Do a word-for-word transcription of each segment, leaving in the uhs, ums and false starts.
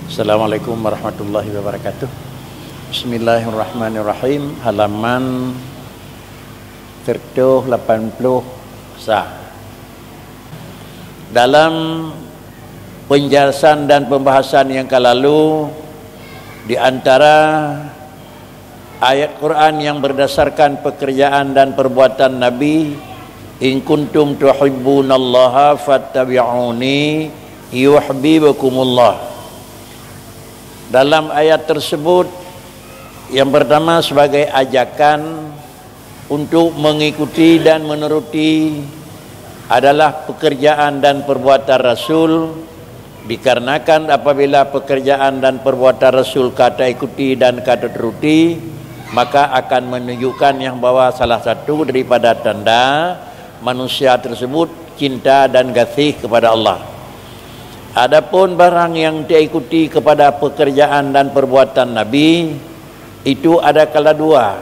Assalamualaikum warahmatullahi wabarakatuh. Bismillahirrahmanirrahim. Halaman seratus lapan puluh sa. Dalam penjelasan dan pembahasan yang ka lalu, di antara ayat Quran yang berdasarkan pekerjaan dan perbuatan Nabi, "In kuntum tuhibbunallaha fattabi'uni yuhibbukumullah." Dalam ayat tersebut, yang pertama sebagai ajakan untuk mengikuti dan menuruti adalah pekerjaan dan perbuatan Rasul, dikarenakan apabila pekerjaan dan perbuatan Rasul ka taikuti dan ka taturuti, maka akan menunjukkan yang bahwa salah satu daripada tanda manusia tersebut cinta dan gaséh kepada Allah. Adapun barang yang taikuti kepada pekerjaan dan perbuatan Nabi, itu ada kala dua.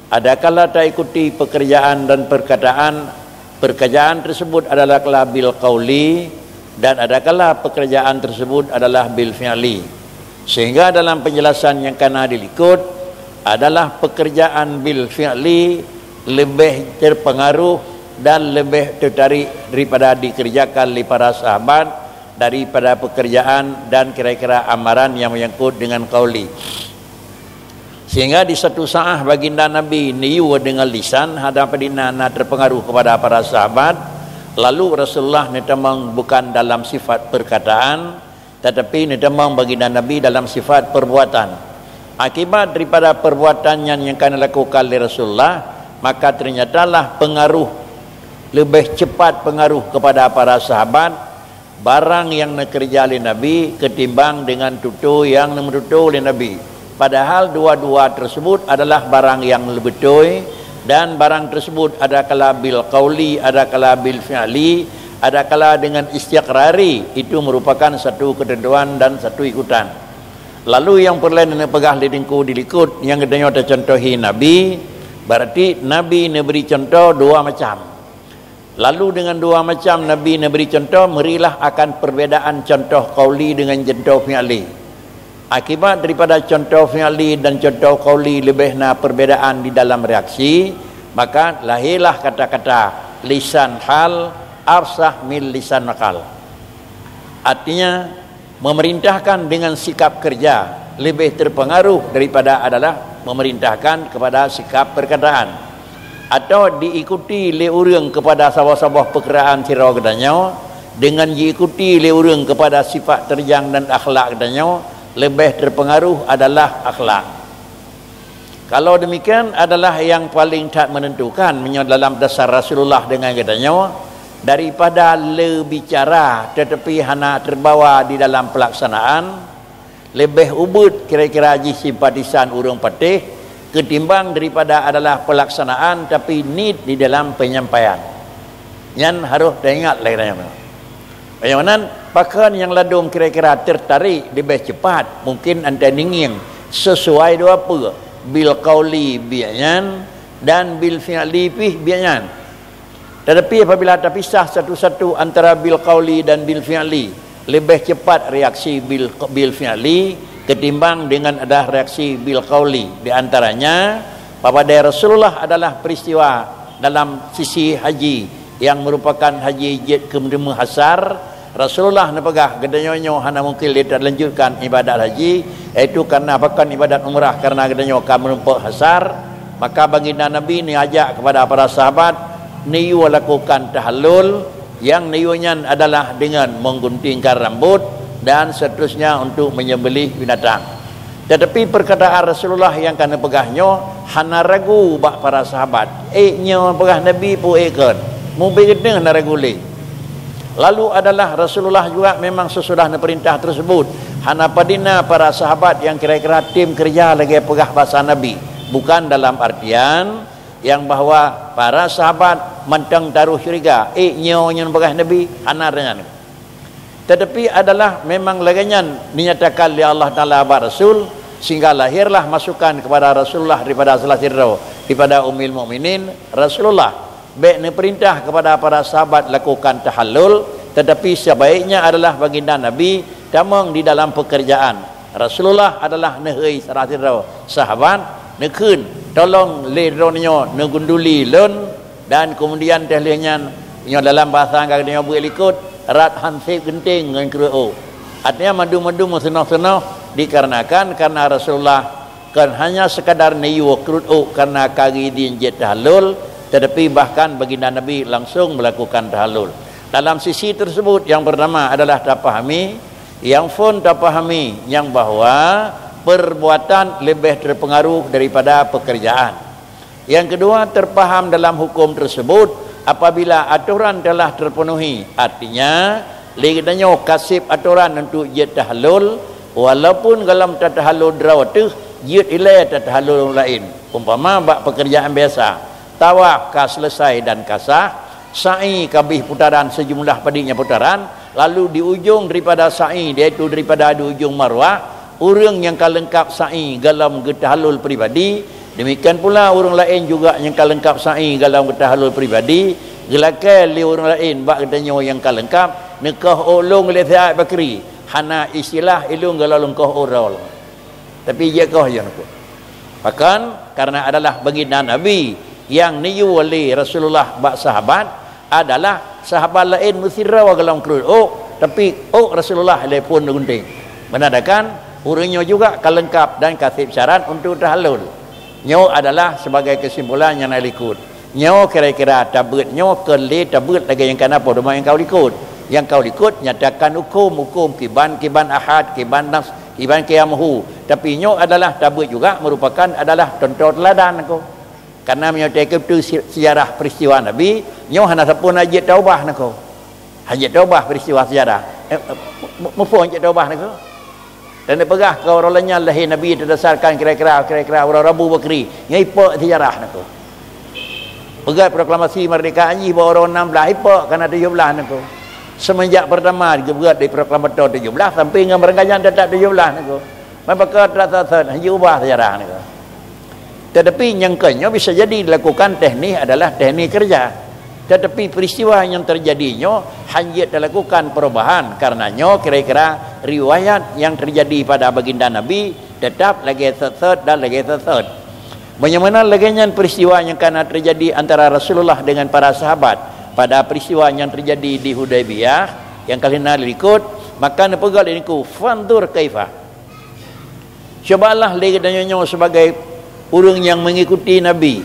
Ada kala taikuti pekerjaan dan perkataan, pekerjaan tersebut adalah kala bil qauli, dan ada kala pekerjaan tersebut adalah bil fi'li. Sehingga dalam penjelasan yang kana dilikot adalah pekerjaan bil fi'li lebih terpengaruh dan lebih tertarik daripada dikerjakan oleh para sahabat daripada pekerjaan dan kira-kira amaran yang menyangkut dengan qauli. Sehingga di satu saat baginda Nabi neuyue dengan lisan, hana padina na terpengaruh kepada para sahabat, lalu Rasulullah neutamong bukan dalam sifat perkataan, tetapi neutamong baginda Nabi dalam sifat perbuatan. Akibat daripada perbuatan nyan nyang kana lakukan lé Rasulullah, maka ternyatalah pengaruh, lebih cepat pengaruh kepada para sahabat, barang nyang neukeureuja lé Nabi keutimbang dengan tutoe nyang neumeututoe lé Nabi. Padahal dua-dua tersebut adalah barang nyang beutôi, dan barang tersebut ada kala bil qauli, ada kala bil fi'li, ada kala dengan istiqrari, itu merupakan satu ketentuan dan satu ikutan. Lalu nyang peureulée neupeugah lé Teungku dilikot nyang geutanyoe tacontohi Nabi, berarti Nabi neubri contoh dua macam. Lalu dengan dua macam Nabi neubri contoh, meurilah akan perbedaan contoh qauli dengan contoh fi'li. Akibat daripada contoh fi'li dan contoh qauli leubeh na perbedaan di dalam reaksi, maka lahirlah kata-kata lisan hal afsah min lisan maqal. Artinya, memerintahkan dengan sikap kerja lebih terpengaruh daripada adalah memerintahkan kepada sikap perkataan. Atau diikuti lé ureuëng kepada saboh-saboh pekerjaan sidroe geutanyoe, dengan diikuti lé ureuëng kepada sifat terjang dan akhlak geutanyoe, lebih terpengaruh adalah akhlak. Kalau demikian adalah yang paling that menentukan meunyoe dalam dasar Rasulullah dengan geutanyoe, daripada le bicara tetapi hana terbawa di dalam pelaksanaan, lebih ubit kira-kira jih simpatisan ureuëng patéh ketimbang daripada adalah pelaksanaan tapi niet di dalam penyampaian. Nyan harus teuingat lé geutanyoe. Nyang meunan, pakon nyang ladôm kira-kira tertarik leubeh cepat, mungkin anta ningieng sesuai dua peue, bil qauli biet nyan dan bil fi'li pih biet nyan. Tetapi apabila tapisah satu-satu antara bil qauli dan bil fi'li, leubeh cepat reaksi bil, bil fi'li ketimbang dengan ada reaksi bil qauli. Di antaranya, babadai Rasulullah adalah peristiwa dalam sisi haji yang merupakan haji jeuet keu meuteumé hasar, Rasulullah neupeugah, "Geutanyoe nyoe hana mungkin lé talanjutkan ibadat haji, yaitu karena pakon ibadat umrah karena geutanyoe ka meurumpok hasar." Maka baginda Nabi neuajak kepada para sahabat neuyue lakukan tahallul, nyang neuyue nyan adalah dengan mengguntingkan rambut dan seterusnya untuk menyembelih binatang. Tetapi perkataan Rasulullah nyang ka neupeugah nyoe hana ragu bak para sahabat. Ék nyoe peugah Nabi peue ék kon. Mubi geutanyoe hana ragu lé. Lalu adalah Rasulullah juga memang sesudah neupeurintah tersebut hana padina para sahabat nyang kira-kira tem keureuja lagée peugah basa Nabi. Bukan dalam artian nyang bahwa para sahabat mantong taroh curiga, ék nyoe nyang peugah Nabi, hana deungon. Tetapi adalah memang lagée nyan dinyatakan lé Allah Taala bak Rasul, sehingga lahirlah masukan kepada Rasulullah daripada salah sidroe daripada Ummul Mukminin, Rasulullah bék neupeurintah kepada para sahabat lakukan tahallul, tetapi sebaiknya adalah baginda Nabi Tamong di dalam pekerjaan. Rasulullah adalah neuhôi salah sidroe sahabat, neukheun, "Tolong lé droeneuh nyoe neugunduli lôn," dan kemudian teuh lheueh nyan, nyoe dalam bahasa geutanyoe buet likot, "Rot han sép geunteng ngon kreueh ôk." Artinya, mandum-mandum meuseunoh-seunoh dikarenakan karena Rasulullah kon hanya sekadar neuyue kreueh ôk karena ka geuidin jeuet tahallul, tetapi bahkan Baginda Nabi langsung melakukan tahallul. Dalam sisi tersebut, yang pertama adalah tapahami, yang phon tapahami, yang bahwa perbuatan lebih terpengaruh daripada pekerjaan. Yang kedua, terpaham dalam hukum tersebut, apabila aturan telah terpenuhi, artinya, lé geutanyoe ka sép aturan untuk jeuet tahallul, walaupun gohlom tatahallul droe teuh, jeuet ilée tatahallul ureuëng laén. Umpama bak pekerjaan biasa, tawaf ka selesai dan ka sah, sa'i ka bih putaran sejumlah padit nyan putaran, lalu di ujong daripada sa'i, yaitu daripada di ujong Marwah, ureuëng nyang ka leungkap sa'i gohlom geutahallul pribadi, demikian pula ureuëng laén juga nyang ka leungkap sa'i gohlom geutahallul pribadi, geulakée lé ureuëng laén bak geutanyoe nyang ka leungkap, neukoh ôk lôn lé Said Bakri, hana istilah ilôn gohlom lôn koh ôk droe. Tapi jeuet koh jih neukheun. Bahkan, karena adalah baginda Nabi nyang neuyue lé Rasulullah bak sahabat, adalah sahabat laén meusidroe gohlom kreueh ôk, tapi ôk Rasulullah lé phon geunteng. Menandakan, ureuëng nyoe juga ka leungkap dan ka sép syarat untuk tahallul. Nyoe adalah sebagai kesimpulan nyang na likot. Nyoe kira-kira tabeuet nyoe kon lé tabeuet lagée nyang kana poh teuma nyang ka likot. Nyang ka likot nyatakan huköm, huköm kiban, kiban ahad, kiban nas, kiban qiyamuhu. Tapi nyoe adalah tabeuet juga merupakan adalah contoh teuladan ko. Karena meunyoe teukeubeutu si-, sejarah peristiwa Nabi, nyoe hana sapeue na jeuet taubah nako. Hana jeuet taubah peristiwa sejarah. Eh, eh, mu-, muphom jeuet taubah nako. Dan dipeugah keu uroe nyan lahé Nabi teudasarkan kira-kira, kira-kira uroe Rabu Bakri. Nyoe ipok sejarah nako. Peugah proklamasi merdeka jih bak uroe enam belas, ipok kana tujoh belas nako. Semenjak pertama geupeugah di proklamator tujoh belas sampai ngon beurangkajan tetap tujoh belas nako. Maka telah sasat, hana ubah sejarah nako. Tetapi nyang keu nyoe bisa jadi dilakukan teknik adalah teknik kerja. Tetapi peristiwa nyang terjadi nyoe hana jeuet dilakukan perubahan, karena nyoe kira-kira riwayat nyang terjadi pada baginda Nabi tetap lagée sasat dan lagée sasat. Meunyoe meunan lagée nyan peristiwa nyang kana terjadi antara Rasulullah dengan para sahabat pada peristiwa nyang terjadi di Hudaibiyah nyang ka lheueh na likot, maka neupeugah lé Teungku, "Fanzur kaifa." Cubalah lé geutanyoe nyoe sebagai ureuëng nyang mengikuti Nabi.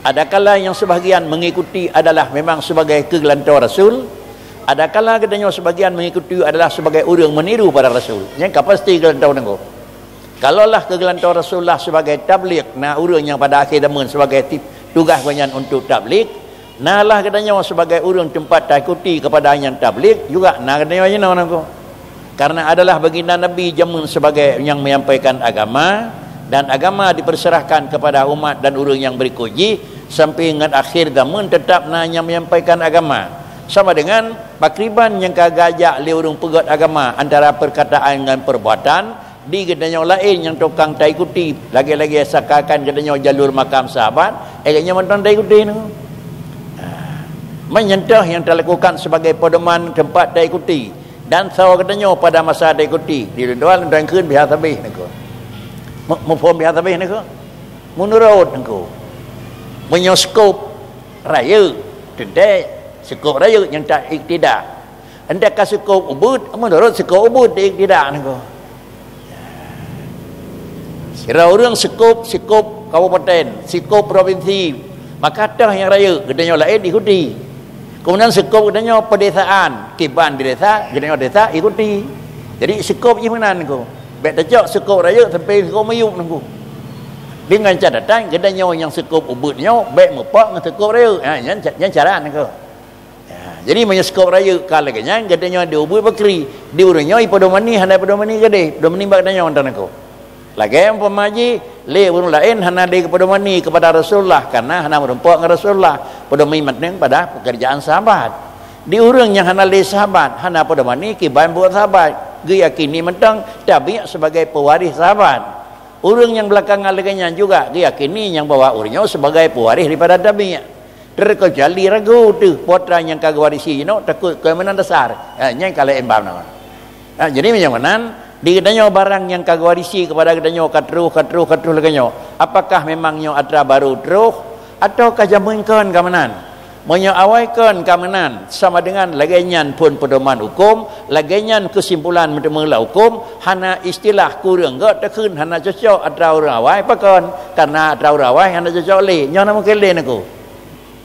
Adakala nyang sebahagian mengikuti adalah memang sebagai keugeulantô Rasul, adakala geutanyoe sebahagian mengikuti adalah sebagai ureuëng meniru pada Rasul. Nyan ka pasti geulantô nangko. Kalaulah keugeulantô Rasulullah sebagai tabligh, na ureuëng nyang pada akhé zaman sebagai ti-, tugaih gobnyan untuk tabligh, na lah geutanyoe sebagai ureuëng teumpat taikuti kepada nyang tabligh, juga na geutanyoe jinoe nangko. Karena adalah baginda Nabi jameun sebagai nyang menyampaikan agama, dan agama diperserahkan kepada umat dan ureuëng nyang berikut jih, sampai ngon akhir zaman tetap na nyang menyampaikan agama. Sama dengan pakriban nyang ka geujak lé ureuëng peugét agama antara perkataan ngon perbuatan, di geutanyoe laén nyang tukang taikuti, lagée-lagée seakan-akan geutanyoe jalur makam sahabat, eh, geutanyoe mantong taikuti nyoe. Ha. Meunyoe nyang talakukan sebagai pedoman teumpat taikuti, dan sawa geutanyoe pada masa taikuti, di luwa lôn kheun biasa beh nangko. Mu-, muphom biasa beh nangko. Meunurot nangko. Meunyoe seukup rayeuk, teuntée seukup rayeuk nyang ta-, iktidak. Entah ka seukup ubeuet, meunurot seukup ubeuet di iktidak nangko. Sidroe ureuëng seukup, seukup kabupaten, seukup provinsi, maka toh nyang rayeuk, geutanyoe laén ikuti. Keumudian seukup geutanyoe pedesaan, kiban di desa, geutanyoe desa ikuti. Jadi seukup jih meunan nangko. Bék tacok seukup rayeuk sampai seukup miyueb nangko. Dengan catatan geutanyoe nyang seukup ubeuet nyoe bék meupok ngon seukup rayeuk. Ha, nyan ca-, nyan cara nangko. Ya, jadi meunyoe seukup rayeuk ka lagée nyan, geutanyoe di ubeuet bakri, di ureuëng nyoe ipedomani hana ipedomani keudeh, pedomani bak geutanyoe mantong nangko. Lagée umpama jih, lé ureuëng laén hana lé geupedomani keupada Rasulullah, karena hana meurumpok ngon Rasulullah, pedomani mantong pada pekerjaan sahabat. Di ureuëng nyang hana lé sahabat, hana pedomani kiban buet sahabat, geuyakini mantong tabiat sebagai pewaréh sahabat. Ureuëng nyang beulakangan lagée nyan juga geuyakini nyang bahwa ureuëng nyoe sebagai pewaréh daripada tabiat. Terkecuali ragu teuh, putra nyang ka geuwarisi jinoe takot keuh meunan dasar. Ha, nyan ka laén bab na. Ha, jadi meunyoe meunan, di geutanyoe barang nyang ka geuwarisi keupada geutanyoe ka troh, ka troh, ka troh lagée nyoe, apakah memang nyoe atra barô troh, atawa ka jameun kon ka meunan? Meunyoe awai kon ka meunan, sama dengan lagée nyan phon peudoman huköm, lagée nyan keusimpulan meuteumé lam huköm, hana istilah kureueng gét takheun hana cocok atra ureuëng awai, pakon? Karena atra ureuëng awai hana cocok lé, nyoe na mungken lé neuku.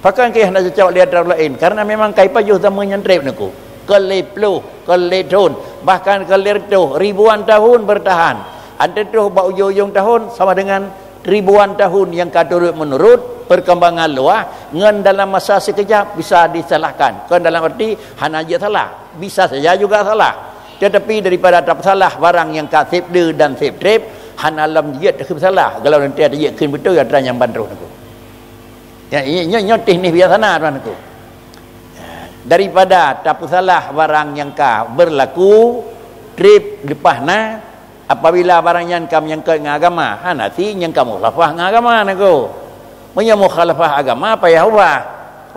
Pakon keuh hana cocok lé atra ureuëng laén? Karena memang ka ipajoh zaman nyang treb neuku. Kon lé ploh, kon lé thon, bahkan kon lé reutôh, ribuan tahun bertahan. Antara troh bak ujong-ujong tahun sama dengan ribuan tahun nyang ka turut-menurut perkembangan luwah ngon dalam masa sekejap bisa disalahkan. Kon dalam arti hana jeuet salah, bisa saja juga salah. Tetapi daripada tapeusalah barang nyang ka seb deuh dan seb treb, hana lom jeuet takheun salah. Kalau nanti tajeuet kheun beutôi atra nyang ban troh neuku. Ya, nyoe, nyoe teknik biasa na tuan neuku. Daripada tapeusalah barang nyang ka berlaku treb leupah na, apabila barang nyan ka menyangkut ngon agama, hana si nyang ka mukhalafah ngon agama neuku. Meunyoe mukhalafah agama payah ubah.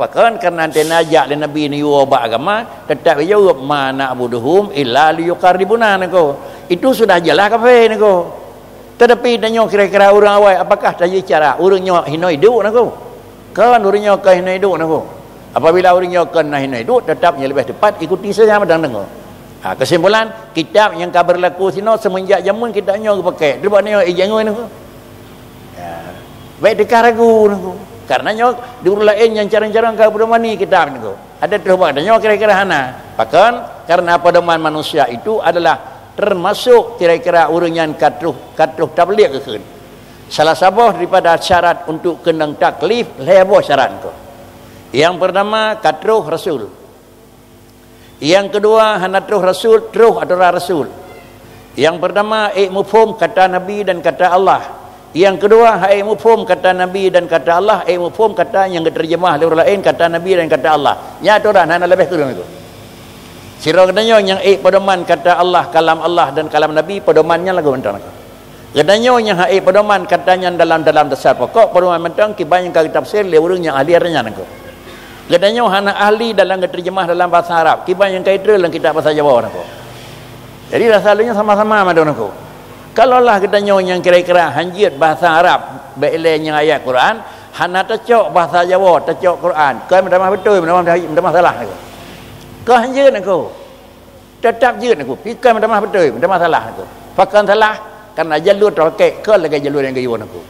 Pakon? Karena antena jak lé Nabi neuyue bak agama, tetap jaweueb, "Ma na'buduhum illa liyuqarribuna," neuku. Itu sudah jelas kafé neuku. Tetapi tanyoe kira-kira ureuëng awai, apakah tajeuet cara ureuëng nyoe hinoe duek neuku? Kon ureuëng nyoe kon hinoe duek neuku. Apabila ureuëng nyoe kon na hinoe duek, tetap nyang leubeh tepat ikuti saja madang neuku. Ha, kesimpulan, kitab nyang ka berlaku sinoe semenjak jameun kitab nyoe geupakai. Teuma nyoe ijak ngui neuku. Ya. Baik teuka ragu neuku. Karena nyoe di ureuëng laén nyang carong-carong ka pedomani kitab neuku. Ada troh bak tanyoe kira-kira hana. Pakon? Karena pedoman manusia itu adalah termasuk kira-kira ureuëng nyan ka troh, ka troh tabligh geukheun. Salah saboh daripada syarat untuk keunong taklif, lhée boh syarat neuku. Yang pertama, ka troh rasul. Yang kedua, hana troh rasul, troh atra rasul. Yang pertama, ék muphom kata Nabi dan kata Allah. Yang kedua, hana ék muphom kata Nabi dan kata Allah, ék muphom kata nyang geuterjemah lé ureuëng laén, kata Nabi dan kata Allah. Nyan atoran hana leubeh kureueng itu. Sidroe geutanyoe nyang ék pedoman kata Allah, kalam Allah dan kalam Nabi, pedoman nyan lagoe mantong. Geutanyoe nyang hana ék pedoman kata nyan dalam, dalam dasar pokok, pedoman mantong kiban nyang ka geutafsir lé ureuëng nyang ahli atra nyan neuku. Geutanyoe hana ahli dalam geuterjemah dalam bahasa Arab, kiban nyang ka itrön lam kitab bahasa Jawa neuku. Jadi rasa lé nyoe sama-sama mandum neuku. Kalaulah geutanyoe nyang kira-kira hanjeuet bahasa Arab, bék lé nyang ayat Quran, hana tacok bahasa Jawa, tacok Quran, kon meutamah beutôi, meutamah, meutamah salah neuku. Kon hanjeuet neuku. Tetap jeuet neuku. Kon meutamah beutôi, meutamah salah neuku. Pakon salah? Karena jalur teuhakik kon lagée jalur nyang geuyue neuku.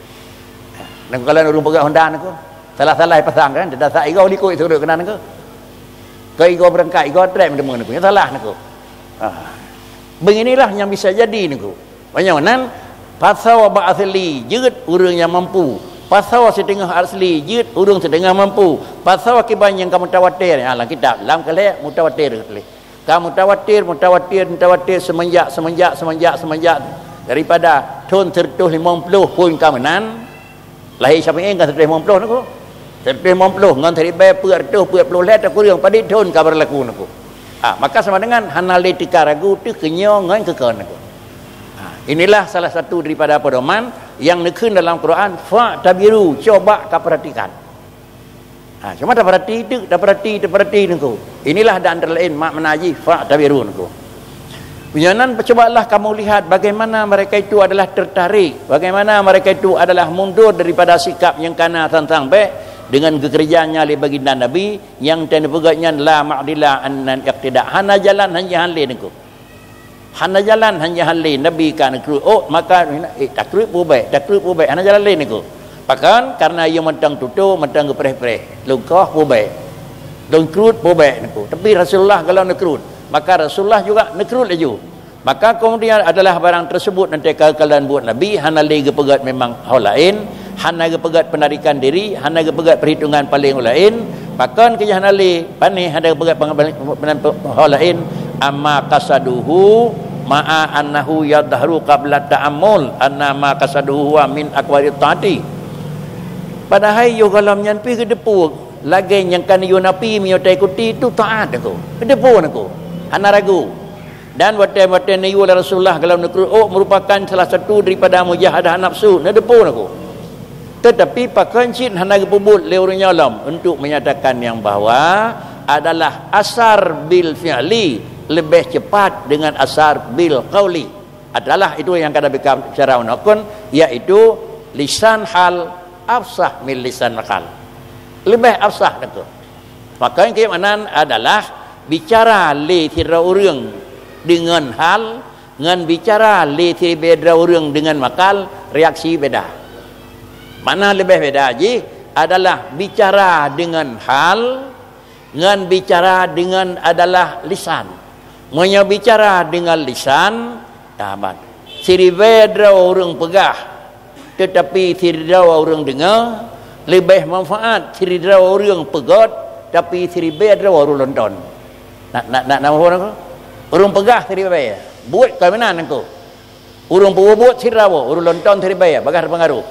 Neuku kalon ureuëng peugah Honda neuku. Salah-salah pasang kan, teudasak igoe likot surut keunan neuku. Keu igoe beurangkat, igoe treb meuteumé neuku. Nyan salah neuku. Ha. Beginilah nyang bisa jadi neuku. Meunyoe nan, pasoe bak asli jeuet ureuëng nyang mampu. Pasoe siteungoh asli jeuet ureuëng siteungoh mampu. Pasoe kiban nyang ka mutawatir, ha, lam kitab, lam keulék mutawatir keutuléh. Ka mutawatir, mutawatir, mutawatir seumeunjak, seumeunjak, seumeunjak, seumeunjak daripada thon sireutôh limong ploh phon ka meunan, lahé Syafi'i kan sireutôh limong ploh neuku. Sireutôh limong ploh ngon siribée peuet reutôh peuet ploh lhée takureueng padit thon ka beurlaku neuku. Ah, maka sama dengan hana lé teuka ragu teuh keu nyoe ngon keu kon neuku. Ah, inilah salah satu daripada pedoman nyang neukheun dalam Quran, "Fa'tabiru," coba ka perhatikan. Ha, cuma taperhati teuk, taperhati, taperhati neuku. Inilah dan antara laén makna jih, "Fa'tabiru," neuku. Meunyoe nan, cubalah kamu lihat bagaimana mereka itu adalah tertarik, bagaimana mereka itu adalah mundur daripada sikap nyang kana sang-sang bék dengan geukeureuja nyan lé baginda Nabi nyang teupeugah nyan la ma'dila an iqtida. Hana jalan hana jihan lé neuku. Hana jalan hana jihan lé Nabi ka neukruet. Oh, maka, eh, takruet peue bék, takruet peue bék, hana jalan lé neuku. Pakon? Karena ie mantong tutoe, mantong geupreh-preh. Lôn koh peue bék. Lôn kruet peue bék neuku. Tapi Rasulullah galak neukruet. Maka Rasulullah juga neukruet laju. Maka kemudian adalah barang tersebut nanti ka kalon buet Nabi, hana lé geupeugét memang ho laén, hana geupeugét penarikan diri, hana geupeugét perhitungan paléng ho laén, pakon keu jih hana lé, pané hana geupeugét peng-, peng-, peng-, ho laén, amma qasaduhu ma'a annahu yadhharu qabla ta'ammul anna ma qasaduhu huwa min aqwali taati. Padahai yoh gohlom nyan pih geuteupeue, lagée nyang ka neuyue napi meunyoe taikuti tu taát neuku. Geuteupeue neuku. Hana ragu. Dan watée-watée neuyue lé Rasulullah galak neukruet, oh, merupakan salah satu daripada mujahadah nafsu, neuteupeue neuku. Tetapi pakon cit hana geupeubuet lé ureuëng nyoe lom untuk menyatakan nyang bahwa adalah asar bil fi'li, lebih cepat dengan asar bil qauli. Adalah itu yang kada bika bicara unakun, yaitu lisan hal afsah min lisan maqal. Lebih afsah nangku. Maka keimanan adalah bicara lé sidroe ureuëng dengan hal ngon bicara lé sidroe ureuëng dengan maqal, reaksi beda. Mana lebih beda jih adalah bicara dengan hal ngon bicara dengan adalah lisan. Meunyoe bicara dengan lisan, tamat. Sidroe ureuëng peugah, tetapi sidroe ureuëng dengar, lebih manfaat sidroe ureuëng peugét, tapi sidroe ureuëng lonton. Nak nak nak nak ureuëng peugah sidroe, buet keuminan nangku. Ureuëng peubuet sidroe, ureuëng lonton sidroe, bagah teupeungaruh.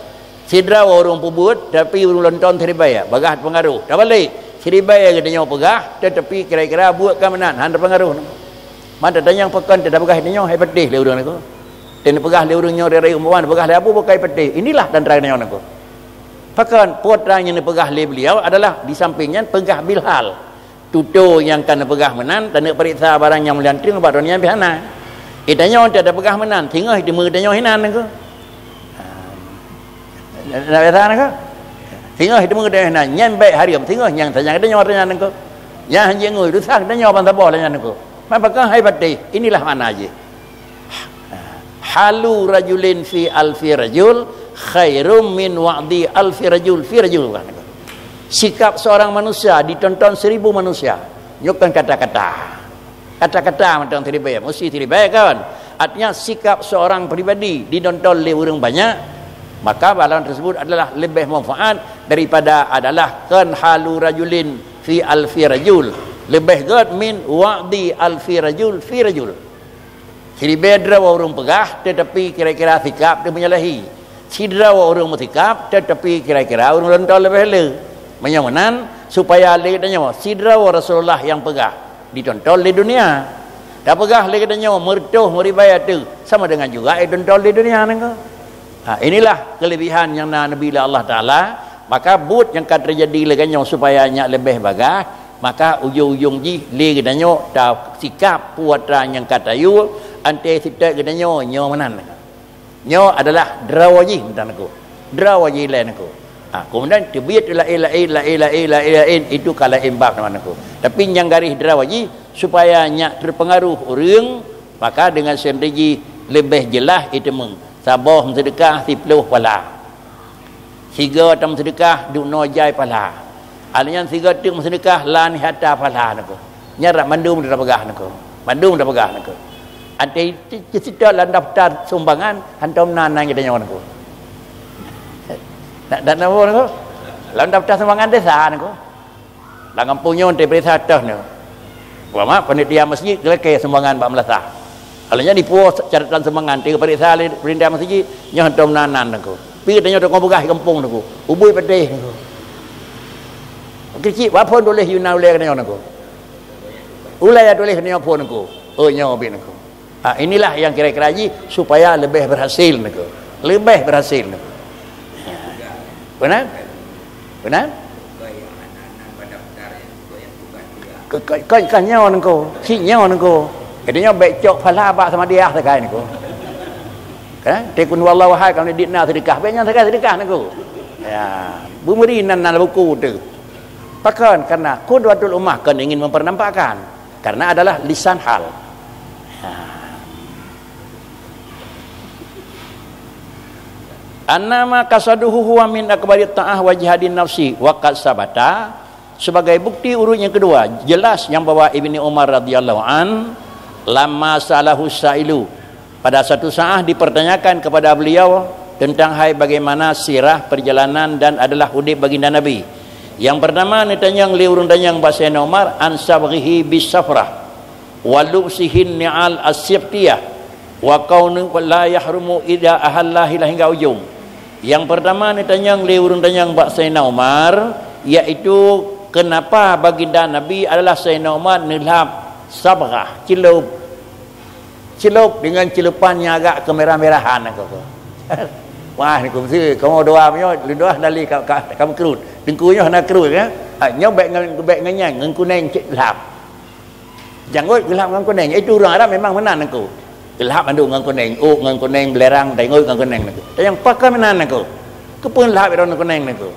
Sidroe ureuëng peubuet, tapi ureuëng lonton sidroe, bagah teupeungaruh. Tabalek, sidroe geutanyoe peugah, tetapi kira-kira buet keuminan, hana teupeungaruh. Mata tanyong pakon teupeugah tanyoe hai peuteh lé ureuëng nangku. Dan peugah lé ureuëng nyoe dari umum, peugah lé Abu Bakar peuteh. Inilah dan terang tanyoe nangku. Pakon peue nyang peugah lé beliau adalah di samping nyan peugah bilhal. Tutoe nyang ka neupeugah meunan, taneuk peuriksa barang nyang mulia nibak donya pih hana. Geutanyoe teupeugah meunan, singoh teuma geutanyoe hinan nangku. Ha. Nak biasa nangku. Singoh teuma geutanyoe hinan, nyan baik hareuem, singoh nyang tanyong geutanyoe tanyong nangku. Nyang hanjeuet ngui, dosa geutanyoe ban saboh lah nyan nangku. Man pakon hai peuteh, inilah makna jih. Halu rajulin fi alfi rajul khairum min wa'di alfi rajul fi rajul. Sikap seorang manusia ditonton seribu manusia. Nyoe kan kata-kata. Kata-kata mantong sidroe, mesti sidroe kan. Artinya sikap seorang pribadi ditonton lé ureuëng banyak, maka balasan tersebut adalah lebih manfaat daripada adalah kan halu rajulin fi alfi rajul. Lebih gét min wa'di alfi rajul fi rajul. Sidroe ureuëng peugah, tetapi kira-kira sikap teuh menyalahi. Sidroe ureuëng meusikap, tetapi kira-kira ureuëng lonton leubeh le. Meunyoe meunan, supaya lé geutanyoe, sidroe Rasulullah nyang peugah, ditonton lé dunia. Tapeugah lé geutanyoe, meureutoh meuribai ateueh, sama dengan juga ditonton lé dunia nangku. Ha, inilah kelebihan nyang na neubi lé Allah Taala. Maka buet nyang ka teujadi lé geutanyoe supaya nyak leubeh bagah, maka ujong-ujong jih lé geutanyoe tasikap peue atra nyang ka tayue, antée siteuk geutanyoe nyoe meunan. Nyoe adalah droe jih meunan nangku. Droe jih ilée nangku. Ha, kemudian teubiet laén-laén, laén-laén, laén-laén, itu ka laén bab meunan nangku. Tapi nyang garéh droe jih supaya nyak teupeungaruh ureuëng, maka dengan sendiri jih leubeh jeulaih iteumeung. Saboh meuseudeukah siploh pahala. Sigoe tameuseudekah duek noe jai pahala. Alèh nyan sigoe teuk meuseudeukah lan hata pahala nangku. Nyan rab mandum tapeugah nangku. Mandum tapeugah nangku. Até ceucita lam daftar sumbangan hantom na nan geutanyoe nangku. Nak dan nangku nangku. Lam daftar sumbangan desa nangku. Lam gampông nyoe teupeuriksa toh nyoe. Ulama panitia masjid geulakée sumbangan bak meulasah. Kalau nyan dipuwoe catatan sumbangan, teupeuriksa lé peurintah masjid, nyoe hantom na nan nangku. Pi tanyoe tukang peugah gampông nangku. Ubui peudeh nangku. Keuchik ba phon tuléh yuna ulée nyoe nangku. Ulée tuléh nyoe phon nangku. Oh nyoe bi nangku. Ha, inilah yang kira-kira jih supaya leubeh berhasil nangku. Leubeh berhasil nangku. Ha. Beuna? Beuna? Ka, ka, ka, ka nyoe nangku. Si nyoe nangku. Jadi nyoe bék cok pahala bak sama dia sagai nangku. Kan? Tekun wallahu wahai kalau di na sedekah, bék nyan sagai sedekah nangku. Ya, bumeri nan nan buku tu. Pakon karena qudwatul ummah kan ingin mempernampakkan. Karena adalah lisan hal. Ha. Annama qasaduhu huwa min akbari ta'ah wa jihadin nafsi wa qad sabata. Sebagai bukti urut yang kedua, jelas yang bahwa Ibni Umar radhiyallahu an, lamma salahu sailu, pada satu saat dipertanyakan kepada beliau tentang hai bagaimana sirah perjalanan dan adalah udeb baginda Nabi. Yang pertama neutanyong lé ureuëng tanyong bak Saidina Umar an sabghihi bis safrah wa lubsihin ni'al as-sibtiyah wa kaunu la yahrumu idza ahalla hingga ujung. Yang pertama neutanyong lé ureuëng tanyong bak Saidina Umar, yaitu kenapa baginda Nabi adalah Saidina Umar neulhab sabghah, celup. Celup dengan celupan nyang agak kemerah-merahan aku tu. Wah, ni kumsi, kamu doa punya, lu doa dali ka ka ka mengkerut. Tengku nyoh na kerut ya. Ha, nyoh baik ngan baik ngan nyang ngan kuneng cek lhab. Janggot geulhab ngon kuneng. Itu ureuëng Arab memang meunan Teungku. Geulhab mandum ngon kuneng, ôk ngon kuneng, beulerang, janggot ngon kuneng Teungku. Nyang pakon meunan Teungku. Keupeue lhab droe ngon kuneng Teungku?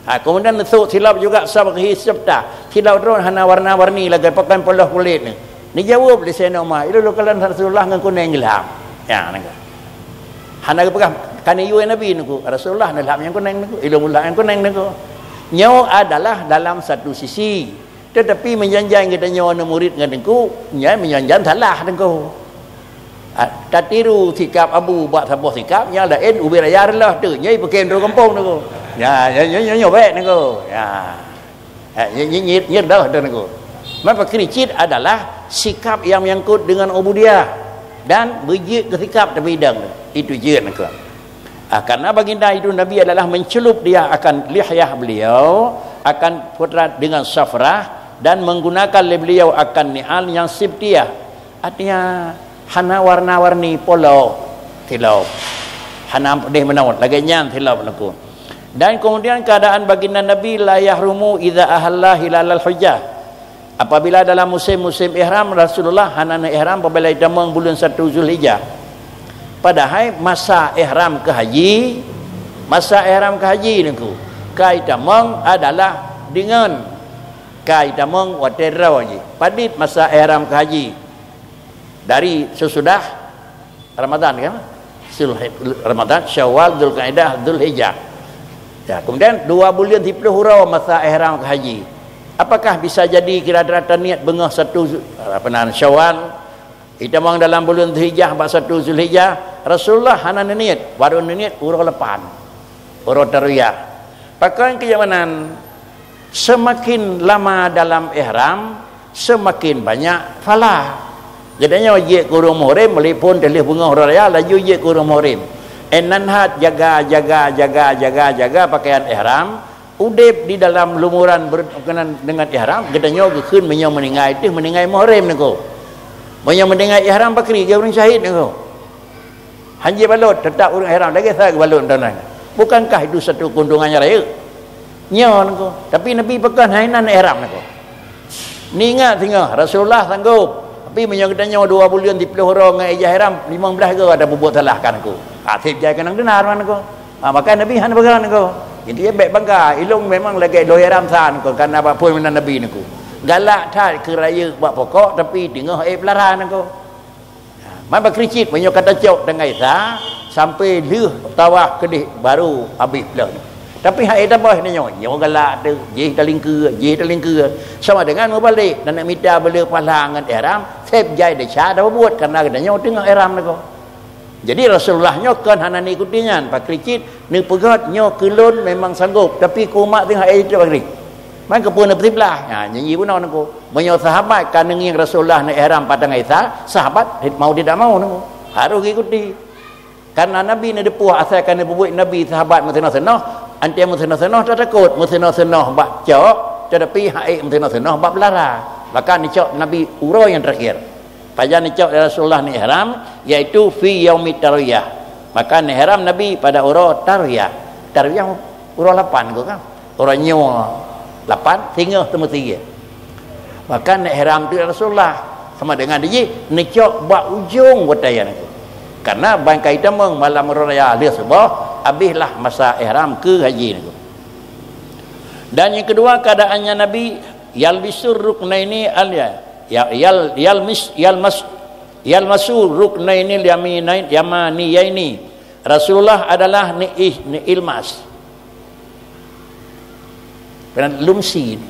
Ha, kemudian neusok silop juga sabghi sibtah. Silop droe hana warna-warni lagée pakon poh kulét ni. Neujaweueb lé Saidina Umar, "Ilôn lôn kalon Rasulullah ngon kuneng geulhab." Ya, Teungku. Hana geupeugah, "Kani yue Nabi Teungku, Rasulullah neulhab nyang kuneng Teungku, ilôn lôn lhab nyang kuneng Teungku." Nyoe adalah dalam satu sisi. Tetapi meujan-jan geutanyoe aneuk murit ngon Teungku, nyan meujan-jan salah Teungku. Ah, tatiru sikap Abu bak saboh sikap, nyang laén ubé raya reuloh tu, nyan ipeukem droe gampông Teungku. Nya, nya, nya, nya, nya, bék Teungku. Ya. Eh, nyi, nyi, nyi, nyi dah Teungku. Maka kricit adalah sikap yang menyangkut dengan ubudiyah dan beujeuet keu sikap teubidang tu. Itu jeuet Teungku. Ah, karena baginda itu Nabi adalah mencelup dia akan lihyah beliau, akan putrat dengan safrah, dan menggunakan lé beliau akan ni'al yang sibtiyah. Artinya, hana warna-warni poh silop. Hana pedeh meunan, lagée nyan silop Teungku. Dan kemudian keadaan baginda Nabi la yahrumu idza ahalla hilalal hujjah. Apabila dalam musim-musim ihram, Rasulullah hana na ihram apabila itamong buleuen satu Zulhijjah. Padahai masa ihram keu haji, masa ihram keu haji Teungku, ka itamong adalah deungon ka itamong watée droe jih. Padit masa ihram keu haji? Dari sesudah Ramadan kan? Zulhi-, Ramadan, Syawal, Zulkaidah, Zulhijjah. Ya, kemudian dua buleuen siplôh uroe masa ihram keu haji. Apakah bisa jadi kira-kira taniet beungoh satu Zu-, apa nan, Syawal, itamong dalam buleuen Zulhijjah bak satu Zulhijjah? Rasulullah hana neuniet, baru neuniet uroe lapan. Uroe tarwiyah. Pakon keu nyang meunan, semakin lama dalam ihram, semakin banyak pahala. Geutanyoe jeuet keu ureuëng muhrim, meuliphon teuh lheueh beungoh uroe raya, laju jeuet keu ureuëng muhrim. Inan that jaga, jaga, jaga, jaga, jaga pakaian ihram, udeb di dalam lumuran ber-, keunan dengan ihram, geutanyoe geukheun meunyoe meuninggai teuh meuninggai muhrim Teungku. Meunyoe meuninggai ihram pakri, geuh ureuëng syahid Teungku. Hanjeuet balot, teutap ureuëng ihram lagée sa geubalot meunan. Bukankah itu satu keuntungan nyang rayeuk? Nyoe Teungku. Tapi Nabi peugah hana inan ihram Teungku. Neuingat singoh, Rasulullah sanggob. Tapi meunyoe geutanyoe dua buleuen siplôh uroe ngon ijazah ihram, limong blaih goe ada peubuet salah kan Teungku. Ha, seb jai keunong deunar man Teungku. Ha, maka Nabi hana peugah Teungku. Jadi, ya, bék bangga. Ilôn memang lagée lheueh ihram sa Teungku, karena bak phon meunan Nabi Teungku. Galak that keu rayeuk bak pokok, tapi teungoh ék peulara Teungku. Man bak kricit, meunyoe ka tacok tanggai sa, sampai lheueh tawaf keudeh baru habéh pleuh. Tapi hai tabah nyoe, nyoe galak tu, jih talingkeue, jih talingkeue. Sama dengan meubalek, dan nak mita bela pahala ngon ihram, seb jai desya dah buet, karena geutanyoe teungoh ihram Teungku. Jadi Rasulullah nyoe kon hana neuikuti nyan, bak kricit, neupeugah nyoe keu lôn memang sanggob, tapi keu umat teungoh hai itu bak kricit. Man keupeue neupeusiblah? Nyan, nyan jih bunoe Teungku. Meunyoe sahabat ka neungieng Rasulullah neu-ihram pat tanggai sa, sahabat mau tidak mau Teungku, harôh geuikuti. Karena Nabi neudeupoh asai ka neupeubuet Nabi sahabat meuseunoh-seunoh, anti meuseunoh-seunoh tatakot, meuseunoh-seunoh bak cok, tetapi hai meuseunoh-seunoh bak peulara. Maka neucok Nabi uroe nyang terakhir. Pajan neucok lé Rasulullah neu-ihram, yaitu fi yaumit tarwiyah. Maka neu-ihram Nabi pada uroe tarwiyah. Tarwiyah uroe lapan Teungku kan? Uroe nyoe lapan, singoh teumeusie. Maka neu-ihram tu Rasulullah. Sama dengan jih, neucok bak ujong watée nyan Teungku. Karena ban ka itamong malam uroe raya lheueh suboh, habéhlah masa ihram keu haji Teungku. Dan nyang keudua, keadaannya Nabi yalbisur ruknaini al-, ya, ya, yal-, yalmis-, yalmas-, yalmasu ruknainil yaminain-, yamaniyaini. Rasulullah adalah ni-, ih-, ni-, ilmas. Pernah lumsi.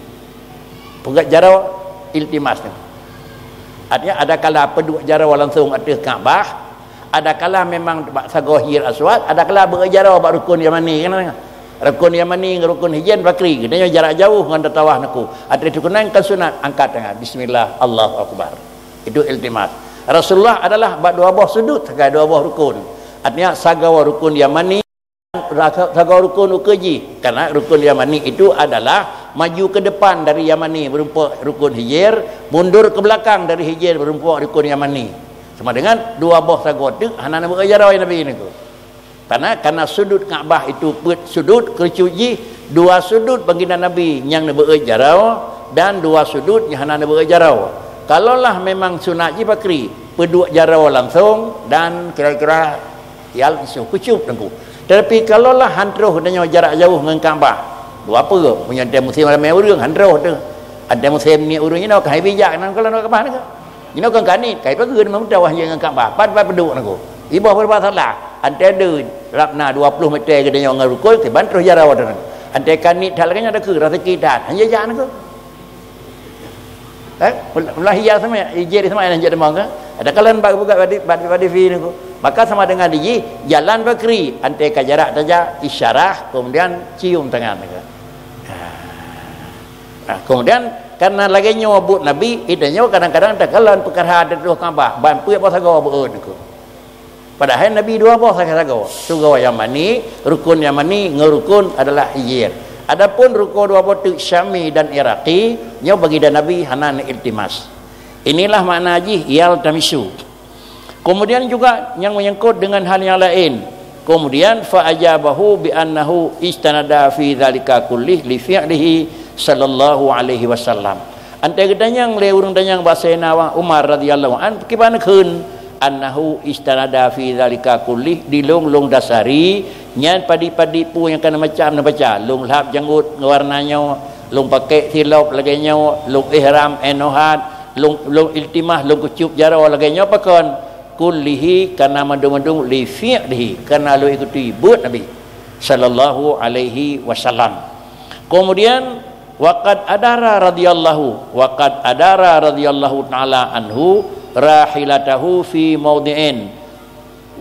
Peugah jaroe iltimas ni. Artinya, ada kala peuduek jaroe langsung ateueh Ka'bah, ada kala memang bak sagoe Hajar Aswad, ada kala beu jaroe bak rukun Yamani, kan? Rukun Yamani ngon rukun Hijaz bakri. Geutanyoe jarak jauh ngon tatawaf Teungku. Ateueh rukun nyan kan sunat angkat tangan. Bismillah, Allahu Akbar. Itu iltimas. Rasulullah adalah bak dua boh sudut sagai dua boh rukun. Artinya, sagoe rukun Yamani, sagoe rukun ukeue jih. Karena rukun Yamani itu adalah maju ke depan dari Yamani berumpok rukun Hijaz, mundur ke belakang dari Hijaz berumpok rukun Yamani. Sama dengan dua boh sagoe teuk hana neubeu jaroe Nabi Teungku. Karena, karena sudut Ka'bah itu peuet sudut, keurucut jih, dua sudut baginda Nabi nyang neubeu jaroe dan dua sudut nyang hana neubeu jaroe. Kalaulah memang sunat jih pakri, peuduek jaroe langsong dan kira-kira yal isu kucup teungku. Tetapi kalaulah han troh geutanyoe jarak jauh ngon Ka'bah, dua peue, meunyoe teuh musim ramé ureuëng han troh teuh. Antée musim niet ureuëng inoe ka hai bijak nan kalon Ka'bah nyoe. Inoe kan kanit, kai pageue meumeudawa ngon Ka'bah. Pat-pat peuduek nangku. Iboh beureubat salah. Antée deuh rab na dua ploh meter geutanyoe ngon rukon, kiban troh jaroe teuh. Antée kanit that lagée nyoe takeu raseuki that. Hanya jak nangku. Eh, mula hija sama, ijir sama yang jadi mangga. Ada kalian bak buka badi badi badi fi nangku. Maka sama dengan diji jalan bakri, antée ka jarak saja isyarah, kemudian cium tangan nangku. Ha. Nah, kemudian karena lagée nyoe buet Nabi, ita nyoe kadang-kadang takalon peukara teutroh Ka'bah, ban peuet boh sagoe beuet nangku. Padahai Nabi dua boh sagoe-sagoe. Sagoe Yamani, rukun Yamani ngon rukun adalah Hijir. Adapun rukun dua boh teuk Syami dan Iraqi, nyoe baginda Nabi hana iltimas. Inilah makna jih yaltamisu. Kemudian juga yang menyangkut dengan hal yang lain. Kemudian fa ajabahu bi annahu istanada fi dzalika kullih li fi'lihi sallallahu alaihi wasallam. Antée geutanyong lé ureuëng tanyong bak Saidina Umar radhiyallahu an, kiban kheun annahu istanada fi dzalika kullih di lông-lông dasari nyan padi-padi peue nyang kana macam neubaca, lông lhab janggut ngon warna nyoe, lông pakai silop lagée nyoe, lông ihram inoe hat, lông, lông iltimah, lông kucup jaroe lagée nyoe pakon? Kullihi, kana mandum-mandum, li fi'lihi, kana lôn ikuti buet Nabi sallallahu alaihi wasallam. Kemudian, wa qad adara radhiyallahu, wa qad adara radhiyallahu ta'ala anhu rahilatahu fi maudhi'in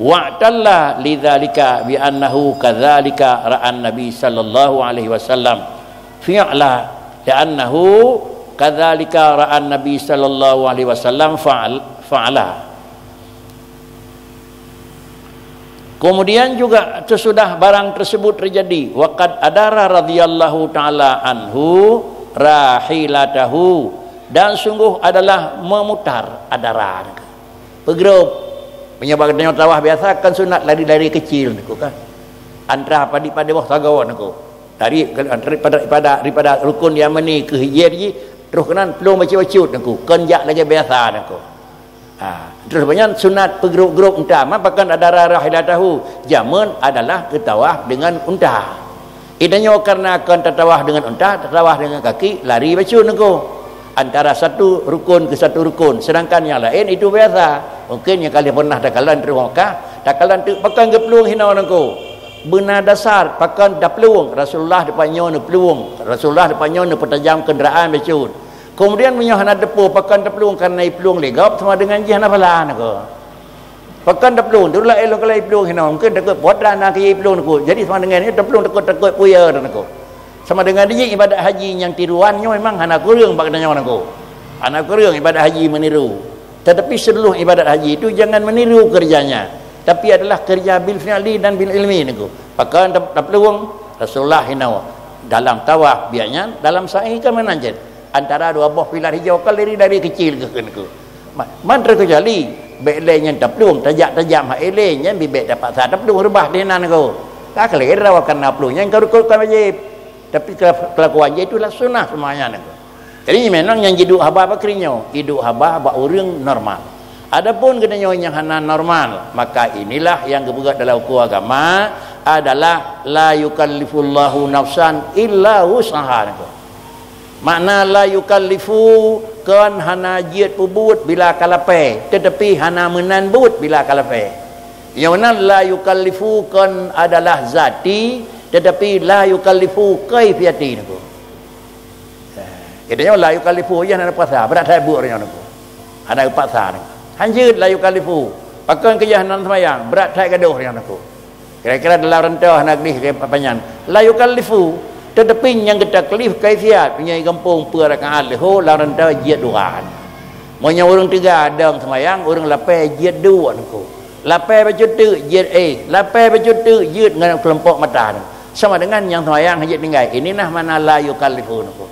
wa'talla lidzalika bi annahu kadzalika ra'an Nabi sallallahu alaihi wasallam fi'la, li'annahu kadzalika ra'an Nabi sallallahu alaihi wasallam fa'al-, fa'ala. Kemudian juga sesudah barang tersebut terjadi, wa qad adara radhiyallahu ta'ala anhu rahilatahu, dan sungguh adalah memutar adara. Peugrob. Meunyoe bak geutanyoe tawaf biasa kan sunat lari-lari kecil nangku kan. Antara padi-padi boh sagoe nangku. Dari, dari pada, pada, daripada rukun Yamani ke Hijir ji, terus keunan plueng bacut-bacut nangku. Kon jak lagée biasa nangku. Ha, terus banyak sunat peugrob-grob unta. Ma pakon adara rahilatahu. Jameun adalah geutawaf dengan unta. Geutanyoe karena akan tatawaf dengan unta, tatawaf dengan kaki, lari bacut nangku. Antara satu rukun ke satu rukun, sedangkan yang lain itu biasa. Mungkin nyang kalian pernah takalon teuk Makkah, takalon teuk pakon geuplueng hinoe nangku. Beuna dasar pakon taplueng, Rasulullah dipat nyoe neuplueng, Rasulullah dipat nyoe neupeutajam kenderaan bacut. Kemudian meunyoe hana teupeue pakon taplueng karena iplueng lé gob sama dengan jih hana pahala nangku. Pakon taplueng, dulu lah ilong kalai iplueng hinoe, mungkin takot potra na keu iplueng takot. Jadi sama dengan nyoe taplueng takot-takot puya dan takot. Sama dengan dijih ibadat haji nyang tiruan nyoe memang hana kureueng bak geutanyoe nangko. Hana kureueng ibadat haji meniru. Tetapi seluruh ibadat haji itu jangan meniru kerjanya, tapi adalah kerja bil fi'li dan bil ilmi nangko. Pakon tap-, taplueng Rasulullah hinoe dalam tawaf biasanya, dalam sa'i ka meunan cit. Antara dua boh pilar hijau ka liri dari kecil ke nangko. Ma-, man terkecuali, bék lé nyan taplueng, tajak-tajak hai lé nyan bibék tapaksa taplueng reubah di nan ko. Ka keuleue rawa kana plueng nyan ka rukon ka wajéb. Tapi kela-, kelakuan jih itulah sunah semuanya nangko. Jadi memang nyang jiduek haba bak keurinyo, iduek haba bak ureuëng normal. Adapun geutanyoe nyang hana normal, maka inilah yang geupeugah dalam hukum agama adalah la yukallifullahu nafsan illa wus'aha nangko. Makna la yukallifu kon hana jeuet peubuet bila ka lapée, tetapi hana meunan buet bila ka lapée. Nyang meunan la yukallifu kon adalah zati, tetapi la yukallifu kaifiyati nangko. Geutanyoe la yukallifu, yah hana paksa, brat that buet nyoe nangko. Hana paksa nangko. Hanjeuet la yukallifu. Pakon keu yah hana seumayang, brat that gadôh nyoe nangko. Kira-kira dalam rantau hana gleh ke apa nyan. La yukallifu, tetapi nyang geutaklif kaifiat, meunyoe gampông peuet rakaat leuhô lam rantau jeuet dua. Meunyoe ureuëng teuga dong seumayang, ureuëng lapée jeuet duek nangko. Lapée bacut teuk jeuet éh, lapée bacut teuk jeuet ngon keulompok mata nangko. Sama dengan nyang seumayang hana jeuet tinggai. Ini nah makna la yukallifu nangko.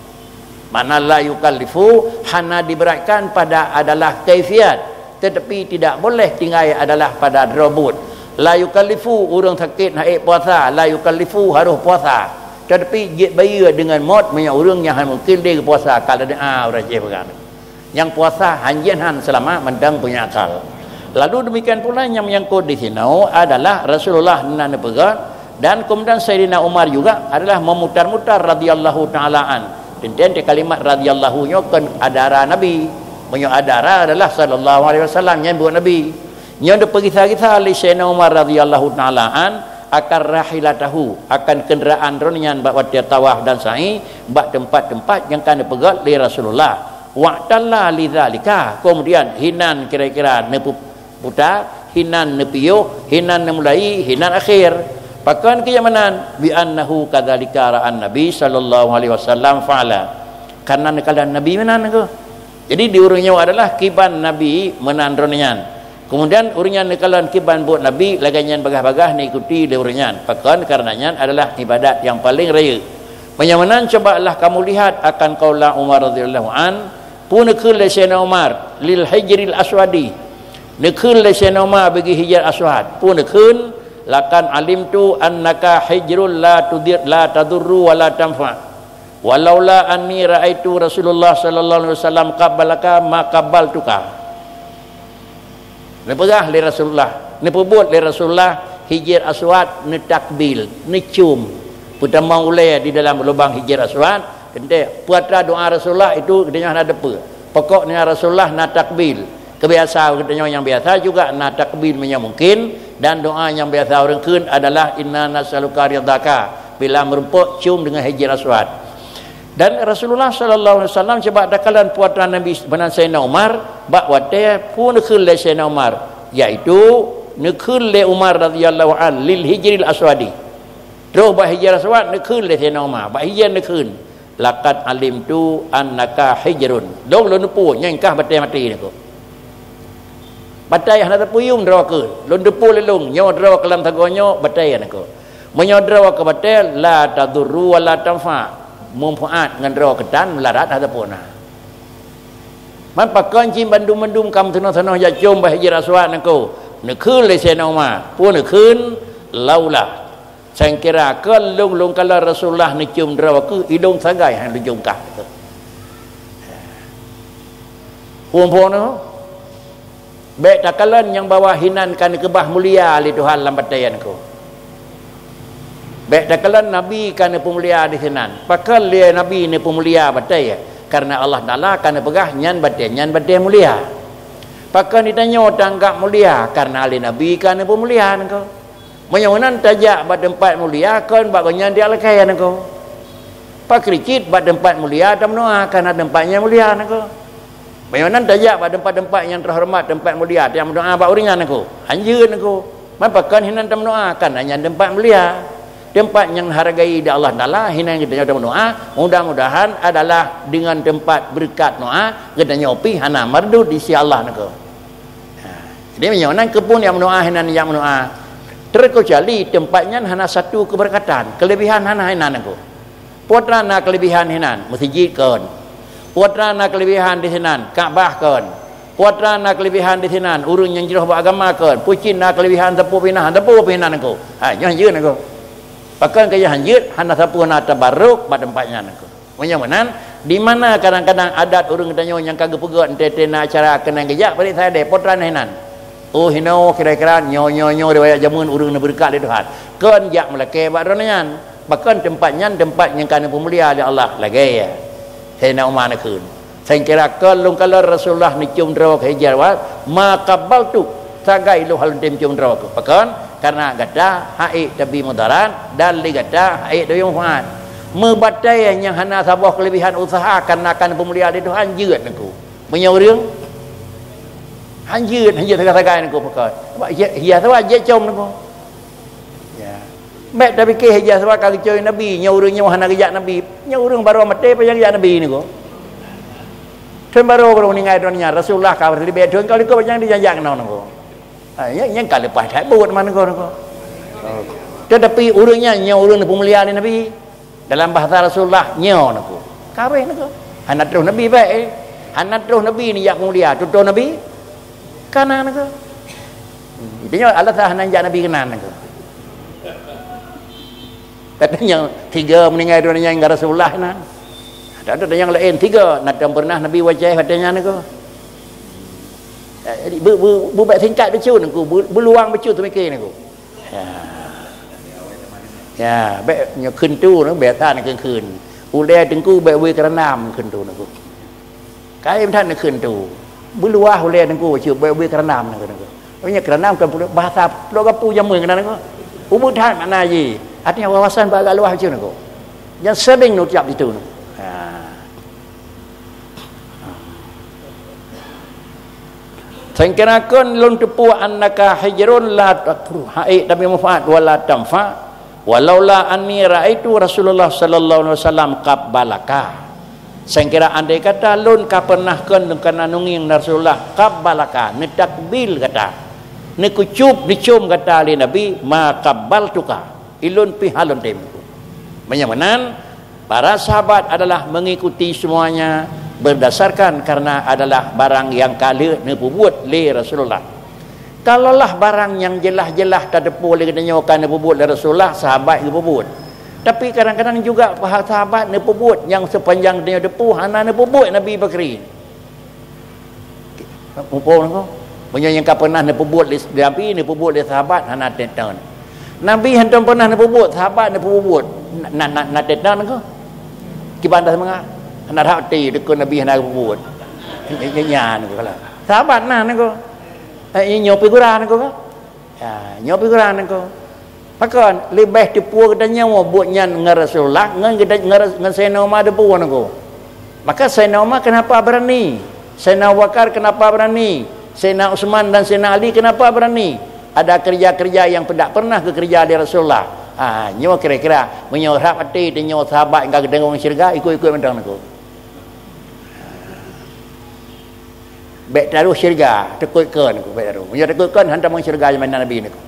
Makna la yukallifu hana diberatkan pada adalah kaifiat, tetapi tidak boleh tinggai adalah pada droe buet. La yukallifu ureuëng sakét hana ék puasa, la yukallifu harôh puasa. Tetapi jeuet bayeue deungon mot meunyoe ureuëng nyang hana mungkin lé geupuasa, ka leudoa ureuëng jih peugah. Nyang puasa hanjeuet han seulama mantong punya akal. Lalu demikian pula nyang menyangkut di sinoe adalah Rasulullah na neupeugah, dan kemudian Saidina Umar juga adalah memutar-mutar radhiyallahu taala an. Teuntèe kalimat radhiyallahu nyoe kon adara Nabi. Meunyoe adara adalah sallallahu alaihi wasallam nyang buet Nabi. Nyoe dipeugisa-gisa lé Saidina Umar radhiyallahu taala an akan rahilatahu, akan kenderaan droeneuh nyan bak watèe tawaf dan sa'i bak teumpat-teumpat nyang ka neupeugah lé Rasulullah. Wa'talla lidzalika, kemudian hinan kira-kira neupeuputa, hinan neupiôh, hinan neumulai, hinan akhir. Pakon keu nyang meunan? Bi annahu kadzalika ra'an Nabi sallallahu alaihi wasallam fa'ala. Karena neukalon Nabi meunan keuh. Jadi di ureuëng nyoe adalah kiban Nabi meunan droeneuh nyan. Kemudian ureuëng nyan neukalon kiban buet Nabi lagèe nyan bagaih-bagaih neuikuti lé ureuëng nyan. Pakon? Karena nyan adalah ibadat nyang paleng rayeuk. Meunyoe meunan, cobalah kamu lihat akan qaula Umar radhiyallahu an, peue neukheun lé Saidina Umar lil hijril aswadi. Neukheun lé Saidina Umar bagi Hajar Aswad. Peue neukheun? Laqad alimtu annaka hijrul la tudir, la tadurru wa la tanfa. Walaula anni raaitu Rasulullah sallallahu alaihi wasallam qabbalaka ma qabbaltuka. Neupeugah lé Rasulullah, neupeubuet lé Rasulullah Hajar Aswad neutakbil, neucium. Peutamong ulèe di dalam lubang Hajar Aswad, teuntèe peue atra doa Rasulullah itu geutanyoe hana teupeu. Pokoknya Rasulullah na takbil. Keubiasa geutanyoe nyang biasa juga na takbil meunyoe mungkin, dan doa nyang biasa ureuëng kheun adalah inna nas'aluka ridhaka, bila meurumpok cium deungon Hajar Aswad. Dan Rasulullah sallallahu alaihi wasallam, coba takalon peue atra Nabi meunan Saidina Umar, bak watèe peue neukheun lé Saidina Umar, yaitu neukheun lé Umar radhiyallahu an lil hijril aswadi. Troh bak Hajar Aswad neukheun lé Saidina Umar, bak hijrah neukheun, laqad alimtu annaka hijrun. Lôn, lôn neupeu nyan kah batèe maté nyan keuh. Batèe hana teupeu yum droe keuh. Lôn teupeu lé lôn, nyoe droe keu lam sagoe nyoe batèe nyan keuh. Meunyoe droe keu batèe, la tadurru wa la tanfa. Manfaat ngon droe keu tan, meudarat hana teupeu na. Man pakon cit bandum-bandum ka meutunoh-tunoh jak cium bak Hajar Aswad nyan keuh. Neukheun lé Saidina Umar. Peue neukheun? Laula. Sangkira kon lôn, lôn kalon Rasulullah neucium droe keuh, i lôn sagai han lôn cium kah. Phon-phon nyoe, bèk takalon nyang bahwa hinan ka neukeubah mulia lé Tuhan lam batèe nyan keuh. Bèk takalon Nabi ka neupeumulia di sinan. Pakon lé Nabi neupeumulia batèe? Karena Allah Taala ka neupeugah nyan batèe, nyan batèe mulia. Pakon geutanyoe taanggab mulia? Karena lé Nabi ka neupeumulia nyan keuh. Meunyoe meunan tajak bak teumpat mulia, kon bak gobnyan tajak lakèe nyan keuh. Pakri cit bak teumpat mulia tameudoa, karena teumpat nyan mulia nyan keuh. Meunyoe meunan tajak bak teumpat-teumpat nyang teuhoreumat, teumpat mulia, tameudoa bak ureuëng nyan nyan keuh. Hanjeuet nyan keuh. Man pakon hinan tameudoa, karena nyan teumpat mulia. Teumpat nyang hargai di Allah Taala, hinan geutanyoe tameudoa, mudah-mudahan adalah deungon teumpat beureukat doa, geutanyoe pih hana mardud di sisi Allah nyan keuh. Ha, jadi meunyoe meunan keupeue nyang meudoa hinan nyang meudoa. Terkecuali teumpat nyan hana satu keubeureukatan, keuleubehan hana hinan nyan keuh. Peue atra na keuleubehan hinan, meuseujid kon. Peue atra na keuleubehan di sinan, Ka'bah kon. Peue atra na keuleubehan di sinan, ureuëng nyang jroh bak agama kon. Peue cit na keuleubehan sapeue pih na, sapeue pih na nyan keuh. Ha, nyoe hanjeuet nyan keuh. Pakon keu hanjeuet, hana sapeue na tabaruk bak teumpat nyan nyan keuh. Meunyoe meunan, di mana kadang-kadang adat ureuëng geutanyoe nyang ka geupeugöt, entée-entée na acara keunan geujak, balik sagai, peue atra na hinan. Oh, hinoe kira-kira nyoe, nyoe, nyoe riwayat jameun ureuëng neubeureukat lé Tuhan. Kon jak meulakée bak droeneuh nyan. Pakon teumpat nyan teumpat nyang ka neupeumulia lé Allah, lagée Saidina Umar neukheun. Sangkira kon lôn kalon Rasulullah neucium droe keuh Hajar Aswad, ma qabbaltu, sagai lôn hana lôn tem cium droe keuh. Pakon? Karena gata han ék tabri mudarat dan lé gata han ék tabri manfaat. Meubatée nyang hana saboh keuleubehan useuha karena ka neupeumulia lé Tuhan, jeuet nyan keuh. Meunyoe ureuëng hanjeuet, hanjeuet sagai-sagai nyan keuh pakon. Sabab Hajar Aswad jeuet cium nyan keuh. Ya. Bék tapike Hajar Aswad ka geucok Nabi, nyoe ureuëng nyoe hana geujak Nabi. Nyoe ureuëng barô maté pajan geujak Nabi niko. Thon barô, barô meuninggai droeneuh nyan, Rasulullah ka leubeh thon ka likot pajan dijak-jak keunoe niko. Ha, nyan, nyan ka leupah that buet man niko, niko. Tetapi ureuëng nyan, nyoe ureuëng neupeumulia lé Nabi. Dalam bahasa Rasulullah, nyoe niko. Ka abéh niko. Hana troh Nabi bék, eh. Hana troh Nabi neujak peumulia, tutoe Nabi. Kana niko. Jadi nyoe alasan hana jak Nabi keunan niko. Tapi nyang tiga meuninggai droeneuh nyan ngon Rasulullah na. Tak ada nyang laén tiga, na tam pernah Nabi wajah watèe nyan niko. Eh, jadi, bu, bu, bu bèk singkat bacut niko, bu, bu luang bacut teumikir niko. Ya. Ya, bèk nyoe kheun tu niko, biasa niko kheun. Ulèe teungku bèk bri keureunam kheun tu niko. Kaém that niko kheun tu. Bu luwah ulèe teungku bacut, bèk bri keureunam niko niko. Nyoe keureunam kan pula bahasa Pulo Gapu jameun keunan niko. Ubit that makna jih. Artinya wawasan bak agak luwah bacut niko. Nyang sering neucap situ niko. Ha. Sangkira kon lôn teupeue annaka hijrun la tadhur, haék tapi manfaat wa la tanfa, walaula anni raaitu Rasulullah sallallahu alaihi wasallam qabbalaka. Sangkira andai kata lôn ka pernah kon lôn ka na nungieng Rasulullah qabbalaka, neutakbil gata, neukucup neucôm gata lé Nabi, ma qabbaltuka, ilôn pih hana lôn tem. Meunyoe meunan, para sahabat adalah mengikuti semuanya berdasarkan karena adalah barang nyang ka lheueh neupeubuet lé Rasulullah. Kalaulah barang nyang jeulaih-jeulaih tateupeue lé geutanyoe ka neupeubuet lé Rasulullah, sahabat geupeubuet. Tapi kadang-kadang juga paha-, sahabat neupeubuet nyang sepanjang geutanyoe teupeue hana neupeubuet Nabi Bakri. Muphom niko. Meunyoe nyang ka pernah neupeubuet lé Nabi, neupeubuet lé sahabat, hana tetan. Nabi hantom pernah neupeubuet, sahabat neupeubuet. Na, na, na tetan niko. Kiban dah semangat. Hana rhot ti deukon Nabi hana geupeubuet. Nyan niko lah. Sahabat na niko. Eh, nyoe figura niko ka? Ya, nyoe figura niko. Pakon leubeh teupeue geutanyoe buet nyan ngon Rasulullah, ngon geuta-, ngon Ras-, ngon Saidina Umar teupeue niko. Maka Saidina Umar kenapa berani? Saidina Abu Bakar kenapa berani? Saidina Utsman dan Saidina Ali kenapa berani? Ada kerja-kerja yang tidak pernah geukerja lé Rasulullah. Ha, nyoe kira-kira, meunyoe rhot até tanyoe sahabat nyang ka geudeungoe syeuruga, ikut-ikut mantong niko. Bèk taroh syeuruga, takot kon niko, bèk taroh. Meunyoe takot kon, han tamong syeuruga jameun Nabi niko.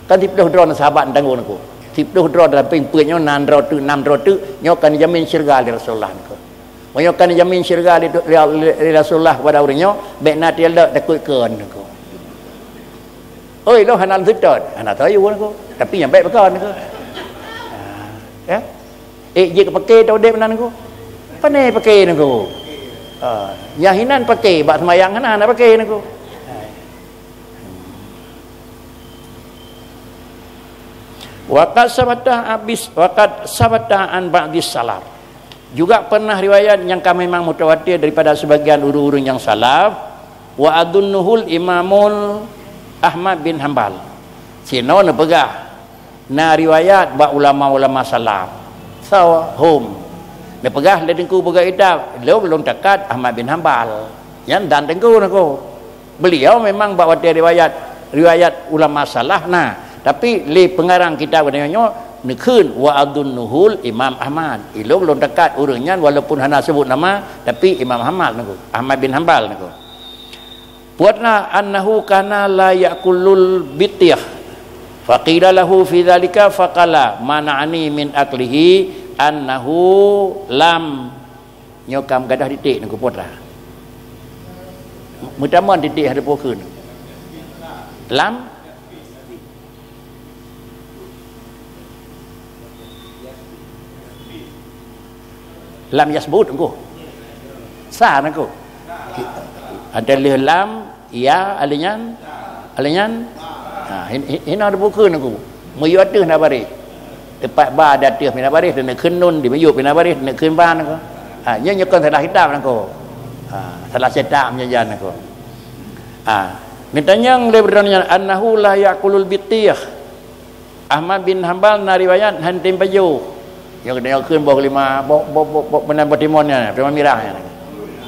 Kan siplôh droe sahabat tanggong niko. Siplôh droe dalam peuet nyoe, nam droe teuk, nam droe teuk, nyoe kan jamin syeuruga lé Rasulullah niko. Meunyoe kan jamin syeuruga lé, lé, lé, lé Rasulullah kepada ureueng nyoe, bèk na tilok takot kon niko. Oi, lôn hana lôn seutôt, hana tayue niko. Tapi nyang bèk pakon niko. Ha, ya? Eh, jeuet keu paké teuh udép nan niko. Pane paké niko. Ha, nyang hinan paké, bak seumayang hana, hana paké niko. Wa qad sabata abis, wa qad sabata an ba'dis salaf. Juga pernah riwayat nyang ka memang mutawatir daripada sebagian ureueng-ureueng nyang salaf, wa adunnuhul Imamul Ahmad bin Hambal. Sinoe neupeugah, na riwayat bak ulama-ulama salaf. So, hum. Neupeugah lé Teungku peugah kitab, lôn, lôn takat Ahmad bin Hambal. Nyan dan Teungku niko. Beliau memang bak watèe riwayat, riwayat ulama salaf na, tapi lé peungarang kitab geutanyoe nyoe neukheun wa adunnuhul Imam Ahmad. Ilôn lôn takat ureueng nyan walaupun hana seubut nama, tapi Imam Ahmad niko, Ahmad bin Hambal niko. Buatna annahu kana la ya'kulul bitih. Faqila lahu fi dzalika faqala mana'ani min aklihi annahu lam Nyoe ka meugadah titék niko putra. Meutamah titék hana pukon. Lam? Lam yasbut niko. Sa niko. Ada lheueh lam, ya, alèh nyan, alèh nyan. Ha, hin-, hin-, hina ada pukon niko. Meuyue ateueh na baréh. Teumpat ba di ateueh pih na baréh, dan neukheun nun di meuyue pih na baréh, neukheun ba niko. Ha, nyoe nyoe kon salah kitab niko. Ha, salah cetak meunyoe jan niko. Ha, neutanyong lé droeneuh nyan, "Annahu la ya'kulul bitih." Ahmad bin Hambal na riwayat han tem pajoh. Nyoe keuneuk kheun boh lima, boh, boh, boh, boh, meunan boh timon nyan, timon mirah nyan.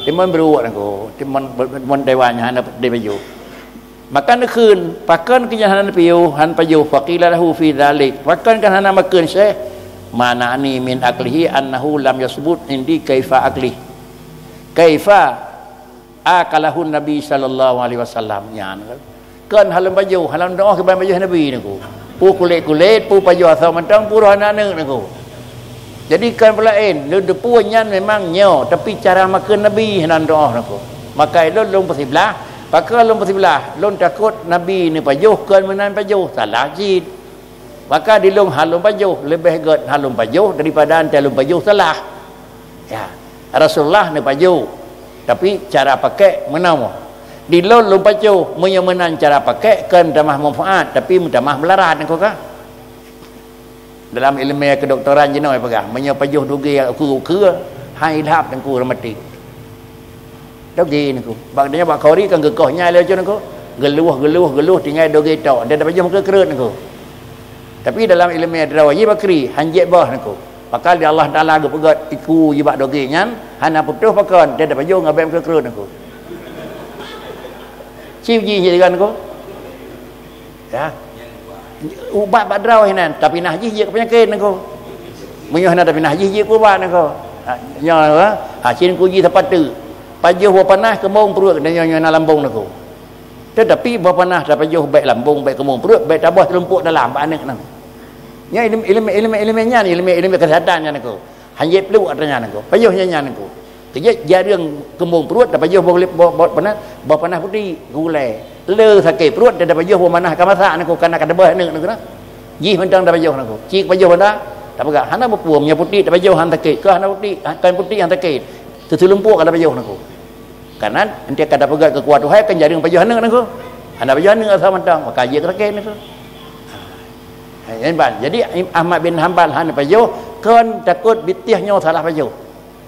Timon beureuwok niko, timon, timon dewan nyan hana tem pajoh. Maka neukheun, "Pakon keu nyan hana neupiôh, han pajoh?" Faqila lahu fi dzalik, "Pakon kan hana makheun, Syekh?" "Mana'ani min aklihi annahu lam yasbut indi kaifa aklih. Kaifa akalahu Nabi sallallahu alaihi wasallam." Nyan kan. Kon hana lôn pajoh, hana lôn tu'oh kiban pajoh Nabi niko. Peue kulét-kulét, peue pajoh asoe mantong, peue roh aneuk niko. Jadi kon peulaén, lôn teupeue nyan memang nyoe, tapi cara makheun Nabi hana lôn tu'oh niko. Maka lôn, lôn peusiblah, pakon lôn peusiblah, lôn takot Nabi neupajoh kon meunan pajoh, salah cit. Maka di lôn han lôn pajoh, leubeh gèt han lôn pajoh daripada antée lôn pajoh salah. Ya. Rasulullah neupajoh, tapi cara pakai meunoe. Di lôn lôn pajoh, meunyoe meunan cara pakai, kon tamah manfaat, tapi meutamah meularat nangko ka. Dalam ileumèe kedokteran jinoe peugah, meunyoe pajoh dogé ukeue-ukeue, hai lhap teungku rematik. Dogé nangko. Bak nyoe bak kori kan geukoh nyai lé nangko. Geuluh, geuluh, geuluh tinggai dogé tok. Dia dapat jeuet meukreuet nangko. Tapi dalam ileumèe droe jih bakri, hanjeuet boh nangko. Pakal di Allah Taala geupeugöt iku jibak dogé nyan, hana putôh pakon, dia dapat jeuet ngon bèk meukreuet nangko. Ci jih nyan nangko. Ya. Ubat bak droe hinan, tapi nah jih jeuet keu peunyakét nangko. Meunyoe hana tapi nah jih jeuet keu ubat nangko. Ha, nyoe, ha, cin kuji sapeue. Pajoh boh panah keumong pruet, dan nyoe, nyoe na lambong nangko. Tetapi boh panah tapajoh bèk lambong, bèk keumong pruet, bèk taboh teurumpok dalam bak aneuk nyan. Nyan ileumèe, ileumèe, ileumèe, ileumèe nyan, ileumèe, ileumèe kesehatan nyan nangko. Hanjeuet pluek atra nyan nangko. Pajoh nyan nyan nangko. Keujeuet jareueng keumong pruet, tapajoh boh, boh, boh panah, boh panah putéh, gulai. Le sakét pruet, tapajoh boh panah ka masak nangko, kana ka teuboh aneuk nangko na. Jih mantong tapajoh nangko. Ci pajoh banda, tapeugah, hana beupuem, nyoe putéh tapajoh han sakét, keu hana putéh, kan putéh han sakét. Teuteurumpok ka tapajoh nangko. Kareuna enteuk ka tapeugah keu kuat Tuhan, kan jareueng pajoh aneuk nangko. Hana pajoh aneuk asai mantong, maka jeuet keu sakét nangko. Ha, nyan ban. Jadi, Ahmad bin Hambal hana pajoh, kon takot bitih nyoe salah pajoh.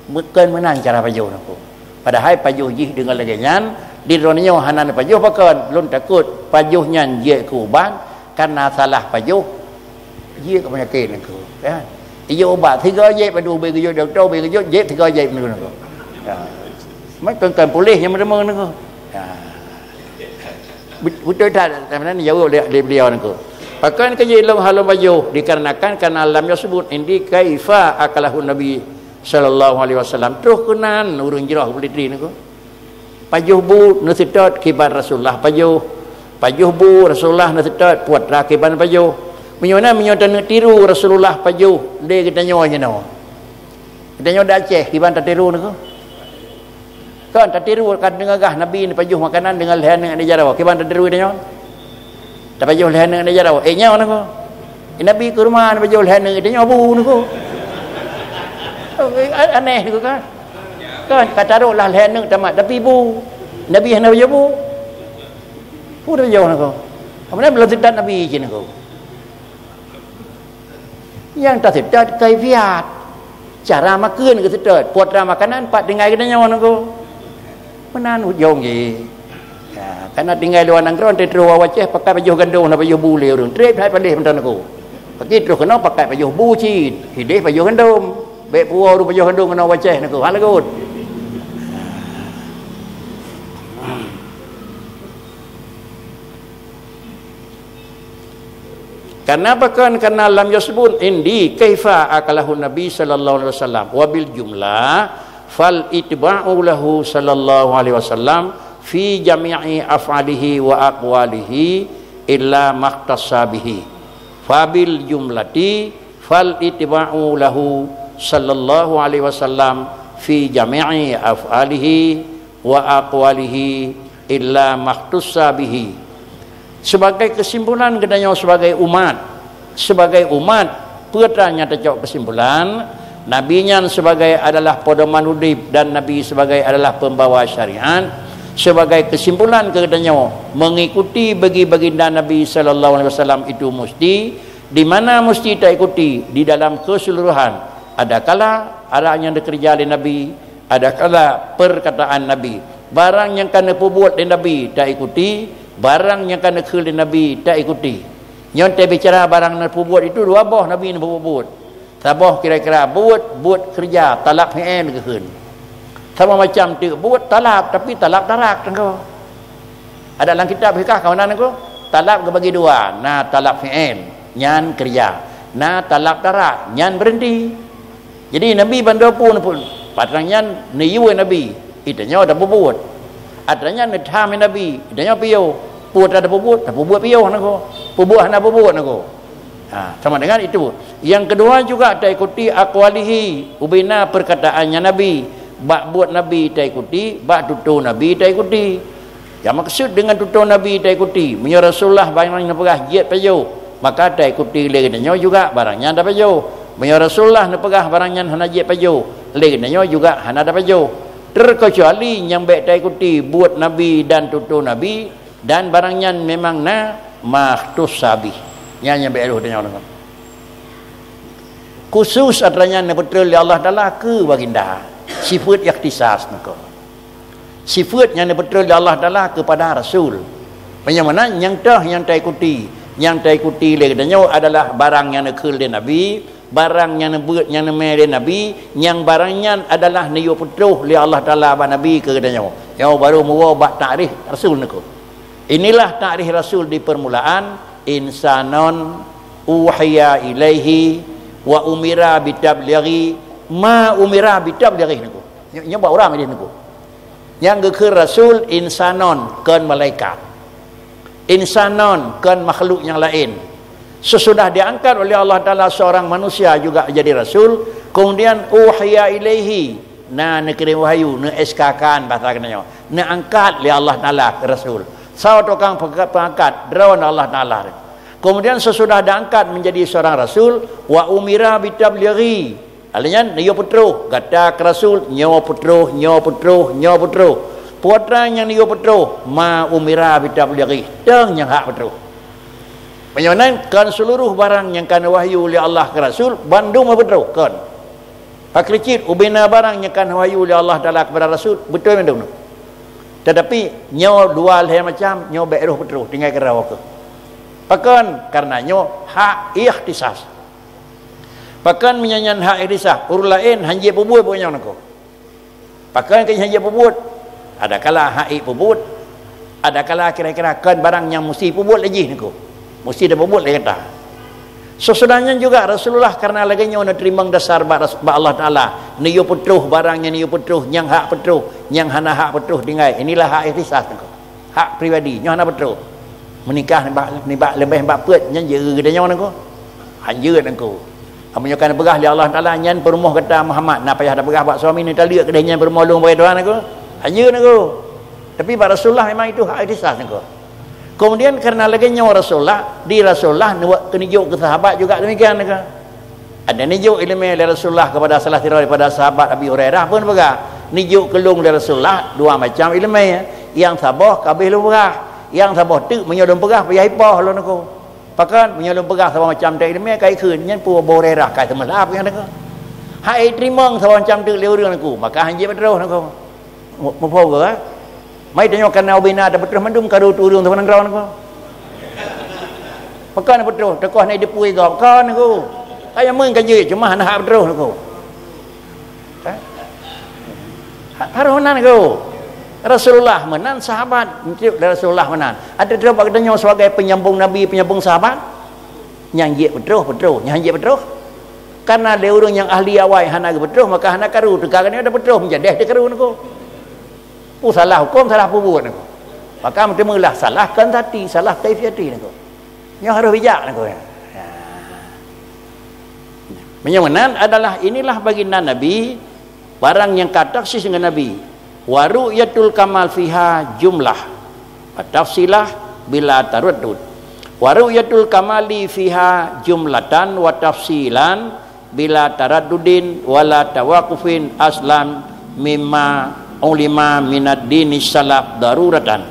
Me-, kon meunan cara pajoh nangko. Padahai pajoh jih deungon lagèe nyan, di droeneuh nyoe hana neupajoh pakon, lôn takot pajoh nyan jeuet keu ubat, kareuna salah pajoh, jeuet keu peunyakét nangko. Ya. Ijok ubat, sigoe jép, padub ubé geujok dokto, ubé geujok, jép sigoe jép nangko. Ya. Meukeuen-keuen puléh nyang meuteumé nangko. Ya. Beutôi that, sebenarnya jaweueb lé, lé beliau nangko. Pakon keu jih lôn hana lôn pajoh, dikarenakan karena lam yasbut indi kaifa akalahu Nabi sallallahu alaihi wasallam. Troh keunan ureueng jroh Abu Litri nangko. Pajoh bu neuseutôt kiban Rasulullah pajoh. Pajoh bu Rasulullah neuseutôt putra kiban pajoh. Meunyoe na, meunyoe taneuk tiru Rasulullah pajoh, lé geutanyoe jinoe. Geutanyoe di Aceh kiban tatiru nangko. Kan tatiru ka deungon gah Nabi neupajoh makanan deungon lhèe aneuk di jaroe. Kiban tatiru tanyoe? Tapajoh lhèe aneuk di jaroe. Eh, nyoe nangko. Eh, Nabi keu rumoh neupajoh lhèe aneuk di nyoe bu nangko. Oh, eh, a-, aneh nangko kan? Kan ka taroh lah lhèe aneuk tamat, tapi bu. Nabi hana pajoh bu. Bu tapajoh nangko. Apa nama belum seutôt Nabi cit nangko. Nyang taseutôt kaifiat. Cara makheun geuseutôt, putra makanan pat tinggai geutanyoe nangko. Meunan ujong jih. Ya, kana tinggai luwa nanggroe, teutroh u Aceh pakai pajoh gandom, na pajoh bu lé ureueng. Trép hai paléh mantong nangko. Paki troh keunoe pakai pajoh bu cit, hideh pajoh gandom. Bèk puwoe ureueng pajoh gandom keunoe u Aceh nangko. Hana lagot. Karena apa kan? Karena lam yasbut indi kaifa akalahu Nabi sallallahu alaihi wasallam. Wa bil jumlah fal itba'u lahu sallallahu alaihi wasallam fi jami'i af'alihi wa aqwalihi illa mahtassa bihi. Fa bil jumlati fal itba'u lahu sallallahu alaihi wasallam fi jami'i af'alihi wa aqwalihi illa makhtussa bihi. Sebagai kesimpulan geutanyoe sebagai umat, sebagai umat, peue tan nyang tacok kesimpulan, Nabi nyan sebagai adalah pedoman udép dan Nabi sebagai adalah pembawa syariat, sebagai kesimpulan keu geutanyoe mengikuti bagi baginda Nabi sallallahu alaihi wasallam itu musti, di mana musti taikuti di dalam keseluruhan. Adakala ada nyang dikeureuja lé Nabi, adakala perkataan Nabi. Barang nyang ka neupeubuet lé Nabi taikuti, barang nyang ka neukheun lé Nabi taikuti. Nyoe teubicara barang neupeubuet itu dua boh Nabi neupeubuet. Saboh kira-kira buet, buet keureuja, talab fi'il geukheun. Saboh macam teuk buet talab, tapi talab tarak teuka. Ada lam kitab fikah kawanan aku, talab geubagi dua, na talab fi'il, nyan keureuja, na talab tarak, nyan beureuhenti. Jadi Nabi ban dua pun pun, patrang nyan neuyue Nabi, itanyoe tapeubuet. Atra nyan neutham Nabi, itanyoe piôh. Peue tapeubuet, tapeubuet piôh nako. Peubuet hana peubuet nako. Ha, sama dengan itu. Yang kedua juga taikuti aqwalihi, ubena perkataannya Nabi. Bak buet Nabi taikuti, bak tutoe Nabi taikuti. Yang maksud dengan tutoe Nabi taikuti, meunyoe Rasulullah barang nyan neupeugah jeuet pajoh, maka taikuti lé geutanyoe juga barang nyan tapajoh. Meunyoe Rasulullah neupeugah barang nyan hana jeuet pajoh, Lé geutanyoe juga hana tapajoh, terkecuali nyang bék taikuti buet nabi dan tutoe nabi, dan barang nyan memang na makhtussa bih. Nyan nyang bék roh tanyoe deungon. Khusus atra nyan neupeutrön lé Allah Taala keu baginda. Sifeuet ikhtisas niko. Sifeuet nyang neupeutrön lé Allah Taala keupada Rasul. Meunyoe meunan, nyang toh nyang taikuti, nyang taikuti lé geutanyoe adalah barang nyang neukheun lé Nabi, barang nyang neubeuet nyang neumé lé Nabi, nyang barang nyan adalah neuyue peutroh lé Allah Taala bak Nabi keu geutanyoe. Nyoe baru meuwoe bak takrif Rasul niko. Inilah takrif Rasul di permulaan, insanon uhiya ilaihi wa umira bitablighi ma umira bitablighi niko. Nyoe, nyoe bak ureuëng hadis niko. Nyang geukheun Rasul insanon kon malaikat. Insanon kon makhluk nyang laén. Sesudah diangkat oleh Allah Taala seorang manusia juga jadi rasul, kemudian uhiya ilaihi, na neukirém wahyu, neu-S K-kan bahasa geutanyoe, neuangkat lé Allah Taala keu rasul. Sawa tukang peuka-, peungangkat droe Allah Taala. Kemudian sesudah diangkat menjadi seorang rasul, wa umira bitablighi, Alèh nyan neuyue peutroh, gata keu rasul, nyoe peutroh, nyoe peutroh, nyoe peutroh. Peue atra nyang neuyue peutroh, ma umira bitablighi, teuh nyang hak peutroh. Meunyoe nan kon seuluruh barang nyang ka neuwahyu lé Allah keu rasul, bandum peutroh, kon. Pakriet ubena barang nyang ka neuwahyu lé Allah Taala keupada rasul, beutôi mandum. Tetapi nyoe dua lhèe macam, nyoe bék roh peutroh, tinggai keudroe keuh. Pakon? Karena nyoe hak ikhtisas. Pakon meunyoe nyan hak ikhtisas, ureuëng laén hanjeuet peubuet buet nyang nangko. Pakon keu hanjeuet peubuet? Adakala hak ék peubuet, adakala kira-kira kon barang nyang musti peubuet lé jih nangko. Musti tapeubuet lé gata. Sesudah nyan juga Rasulullah karena lagée nyoe neuteurimong dasar bak Ras-, bak Allah Taala, neuyue peutroh barang nyang neuyue peutroh, nyang hak peutroh, nyang hana hak peutroh tinggai. Inilah hak ikhtisas nangko. Hak pribadi, nyoe hana peutroh. Meunikah nibak, nibak leubeh nibak peuet, nyan jeuet geutanyoe nangko. Hanjeuet nangko. Meunyoe ka neupeugah lé Allah Taala, nyan peurumoh gata Muhammad, na payah tapeugah bak suami, neutaleuek keudeh nyan peurumoh lôn bagi tuan nangko. Hanjeuet nangko. Tapi bak Rasulullah memang itu hak ikhtisas nangko. Kemudian karena lagée nyoe Rasulullah, di Rasulullah neuwak keunijok keu sahabat juga demikian nangko. Ada neujok ileumé lé Rasulullah kepada salah sidroe daripada sahabat Abi Hurairah pun peugah, neujok keu lôn lé Rasulullah dua macam ileumé, nyang saboh ka abéh lôn peugah, nyang saboh teuk meunyoe lôn peugah payah ipoh lôn nangko. Pakon? Meunyoe lôn peugah saboh macam teuk ileumé ka ikheun, nyan peue Abu Hurairah ka teumeulab nyang nangko. Hak iteurimong saboh macam teuk lé ureuëng nangko, maka hanjeuet peutroh nangko. Mu-, muphom ke, kan? Mai tanyoe kana ubena tapeutroh mandum karu tu ureuëng teuma nanggroe nangko. Pakon peutroh, teukoh na ideupu igob, kon nangko. Kaya meuin ka jeuet, cuma hana hak peutroh nangko. Ha? Ha-, harôh meunan nangko. Rasulullah meunan, sahabat, enteuk lé Rasulullah meunan. Ada droe bak geutanyoe sebagai penyambung Nabi, penyambung sahabat? Nyang jeuet peutroh, peutroh. Nyang jeuet peutroh. Karena lé ureuëng nyang ahli awai hana geupeutroh, maka hana karu. Teuka geutanyoe tapeutroh, meujadeh teukaru nangko. Oh, salah huköm, salah peubuet nangko. Maka meuteumeulah salah kuantiti, salah kaifiati nangko. Nyoe harôh bijak nangko. Ya. Meunyoe meunan adalah inilah baginda Nabi, barang nyang ka takhsis ngon Nabi. Wa ru'yatul kamal fiha jumlah, wa tafsilah bila taraddud. Wa ru'yatul kamali fiha jumlatan wa tafsilan bila taraddudin wala tawaqufin aslam mimma ulima minad dini salaf daruratan.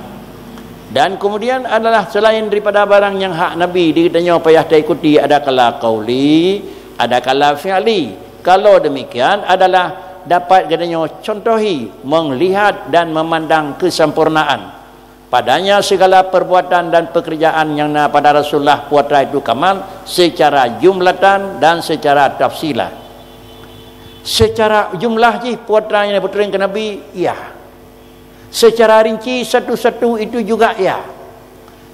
Dan kemudian adalah selain daripada barang nyang hak Nabi di geutanyoe payah taikuti, adakala qauli, adakala fi'li. Kalau demikian adalah dapat geutanyoe contohi, melihat dan memandang kesempurnaan padanya segala perbuatan dan pekerjaan nyang na pada Rasulullah, peue atra itu kamal, secara jumlatan dan secara tafsila. Secara jumlah jih peue atra nyang neupeutrön keu Nabi, ya. Secara rinci satu-satu itu juga ya.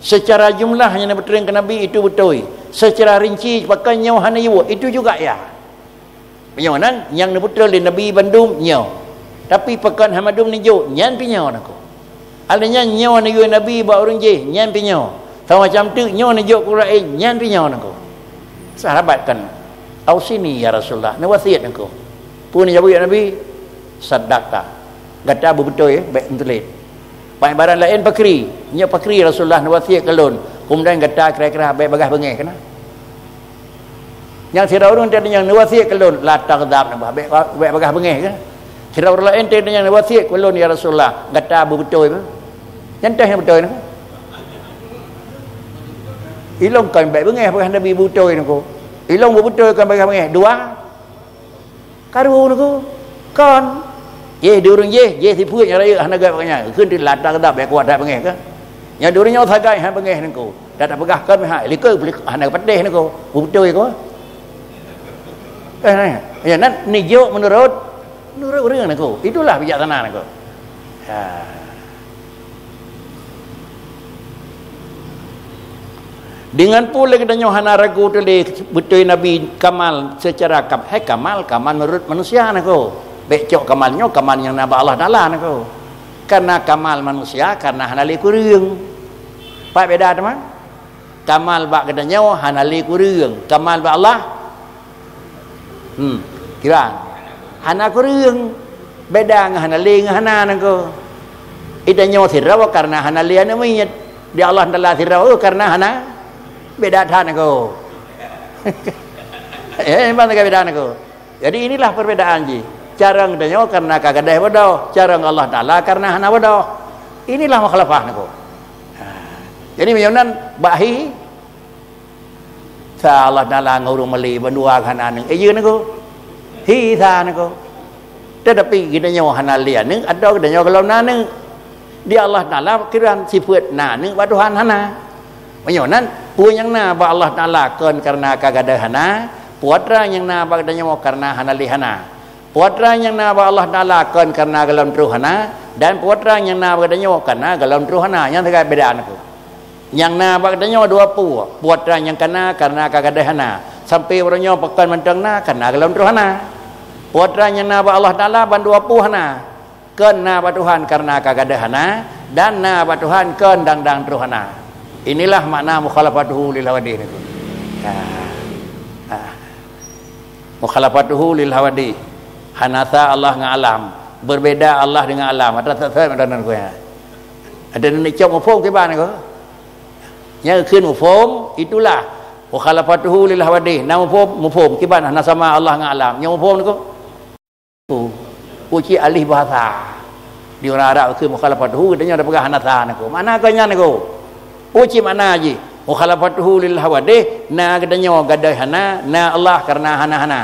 Secara jumlah nyang neupeutrön keu Nabi itu beutôi. Secara rinci pakon nyoe hana jiwoe, itu juga ya. Meunyoe nan nyang neupeutrön lé Nabi bandum nyoe. Tapi pakon hana mandum neujok, nyan pih nyoe nangko. Alheuh nyan nyoe neuyue Nabi bak ureuëng jéh, nyan pih nyoe. Sama macam teuk nyoe neujok keu ureuëng laén, nyan pih nyoe nangko. Sahabat kan, "Ausini ya Rasulullah, neuwasiet nangko." Peue neujaweueb Nabi? "Sadaqta." Gata beubeutôi, eh, bék meutulet. Bak ibarat laén pakri, nyoe pakri Rasulullah neuwasiet keu lôn, keumudian gata kira-kira bék bagaih beungéh keunan. Nyang sidroe ureuëng teuh nyang neuwasiet keu lôn, la taghdab, bèk, bèk bagaih beungéh kan. Sidroe ureuëng laén teuh nyang neuwasiet keu lôn, "Ya Rasulullah, gata beubeutôi." Nyan teuh nyang beutôi nyoe. Ilôn kon bèk beungéh bagaih Nabi beubeutôi nyoe. Ilôn beubeutôi kon bagaih beungéh. Dua, karu nyoe. Kon. Jéh di ureuëng jéh, jéh sifeuet nyang rayeuk hana gèt bak nyan. Kheun di la taghdab, bèk kuat that beungéh kan. Nyang di ureuëng nyoe sagai hana beungéh nyoe. Dak tapeugah kon meuhai, likot hana patéh niko. Beutôi ko. Eh, eh, ya, nan nijok menurut, menurut ureuëng niko. Itulah bijaksana niko. Ha. Dengan pula kita nyoh hana ragu teuh lé beutôi Nabi kamal secara kam, hai kamal, kamal menurut manusia niko. Bèk cok kamal nyoh, kamal nyang na bak Allah Taala niko. Karena kamal manusia, karena hana lé kureueng. Pat beda teuma? Kamal bak geutanyoe hana lé kureueng. Kamal bak Allah, hmm, kiban. Hana kureueng. Beda ngon hana lé ngon hana nangko. Geutanyoe sidroe karena hana lé aneuk miet. Di Allah Taala sidroe, oh, karena hana. Beda that nangko. Eh, memang beda nangko. Jadi inilah perbedaan jih. Carông tanyoe karena ka gadôh bodoh, carông Allah Taala karena hana bodoh. Inilah mukhalafah niko. Ha. Jadi meunyoe nan bak hi, sa Allah Taala ngon ureuëng malé bandua hana aneuk. Eh, iya niko. Hi sa niko. Tetapi geutanyoe hana lé aneuk atau geutanyoe golom na aneuk. Di Allah Taala kiban sifeuet na aneuk bak Tuhan hana. Meunyoe nan, peue nyang na bak Allah Taala kon karena ka gadôh hana, peue atra nyang na bak geutanyoe karena hana lé hana. Peue atra nyang na bak Allah Taala kon karena golom troh hana, dan peue atra nyang na bak geutanyoe karena golom troh hana. Nyang sagai beda niko. Nyang na bak geutanyoe dua peue, peue atra nyang kana karena ka gadôh hana. Sampai uroe nyoe pakon mantong na karena golom troh hana. Peue atra nyang na bak Allah Taala bandua peue hana. Kon na bak Tuhan karena ka gadôh hana, dan na bak Tuhan kon dang-dang troh hana. Inilah makna mukhalafatuhu lil hawadith niko. Ha. Ha. Mukhalafatuhu lil hawadith. Hana sa Allah ngon alam. Berbeda Allah dengan alam. Ada tak saya ada nan kuya. Ada nan cok muphom kiban niko. Nyang kheun muphom itulah mukhalafatuhu lil hawadith. Na muphom, muphom kiban hana sama Allah ngon alam. Nyang muphom niko. Uci alih bahasa. Di ureuëng Arab kheun mukhalafatuhu, geutanyoe tapeugah hana sa niko. Makna keu nyan niko. Uci makna jih. Mukhalafatuhu lil hawadith, na geutanyoe gadôh hana, na Allah karena hana-hana.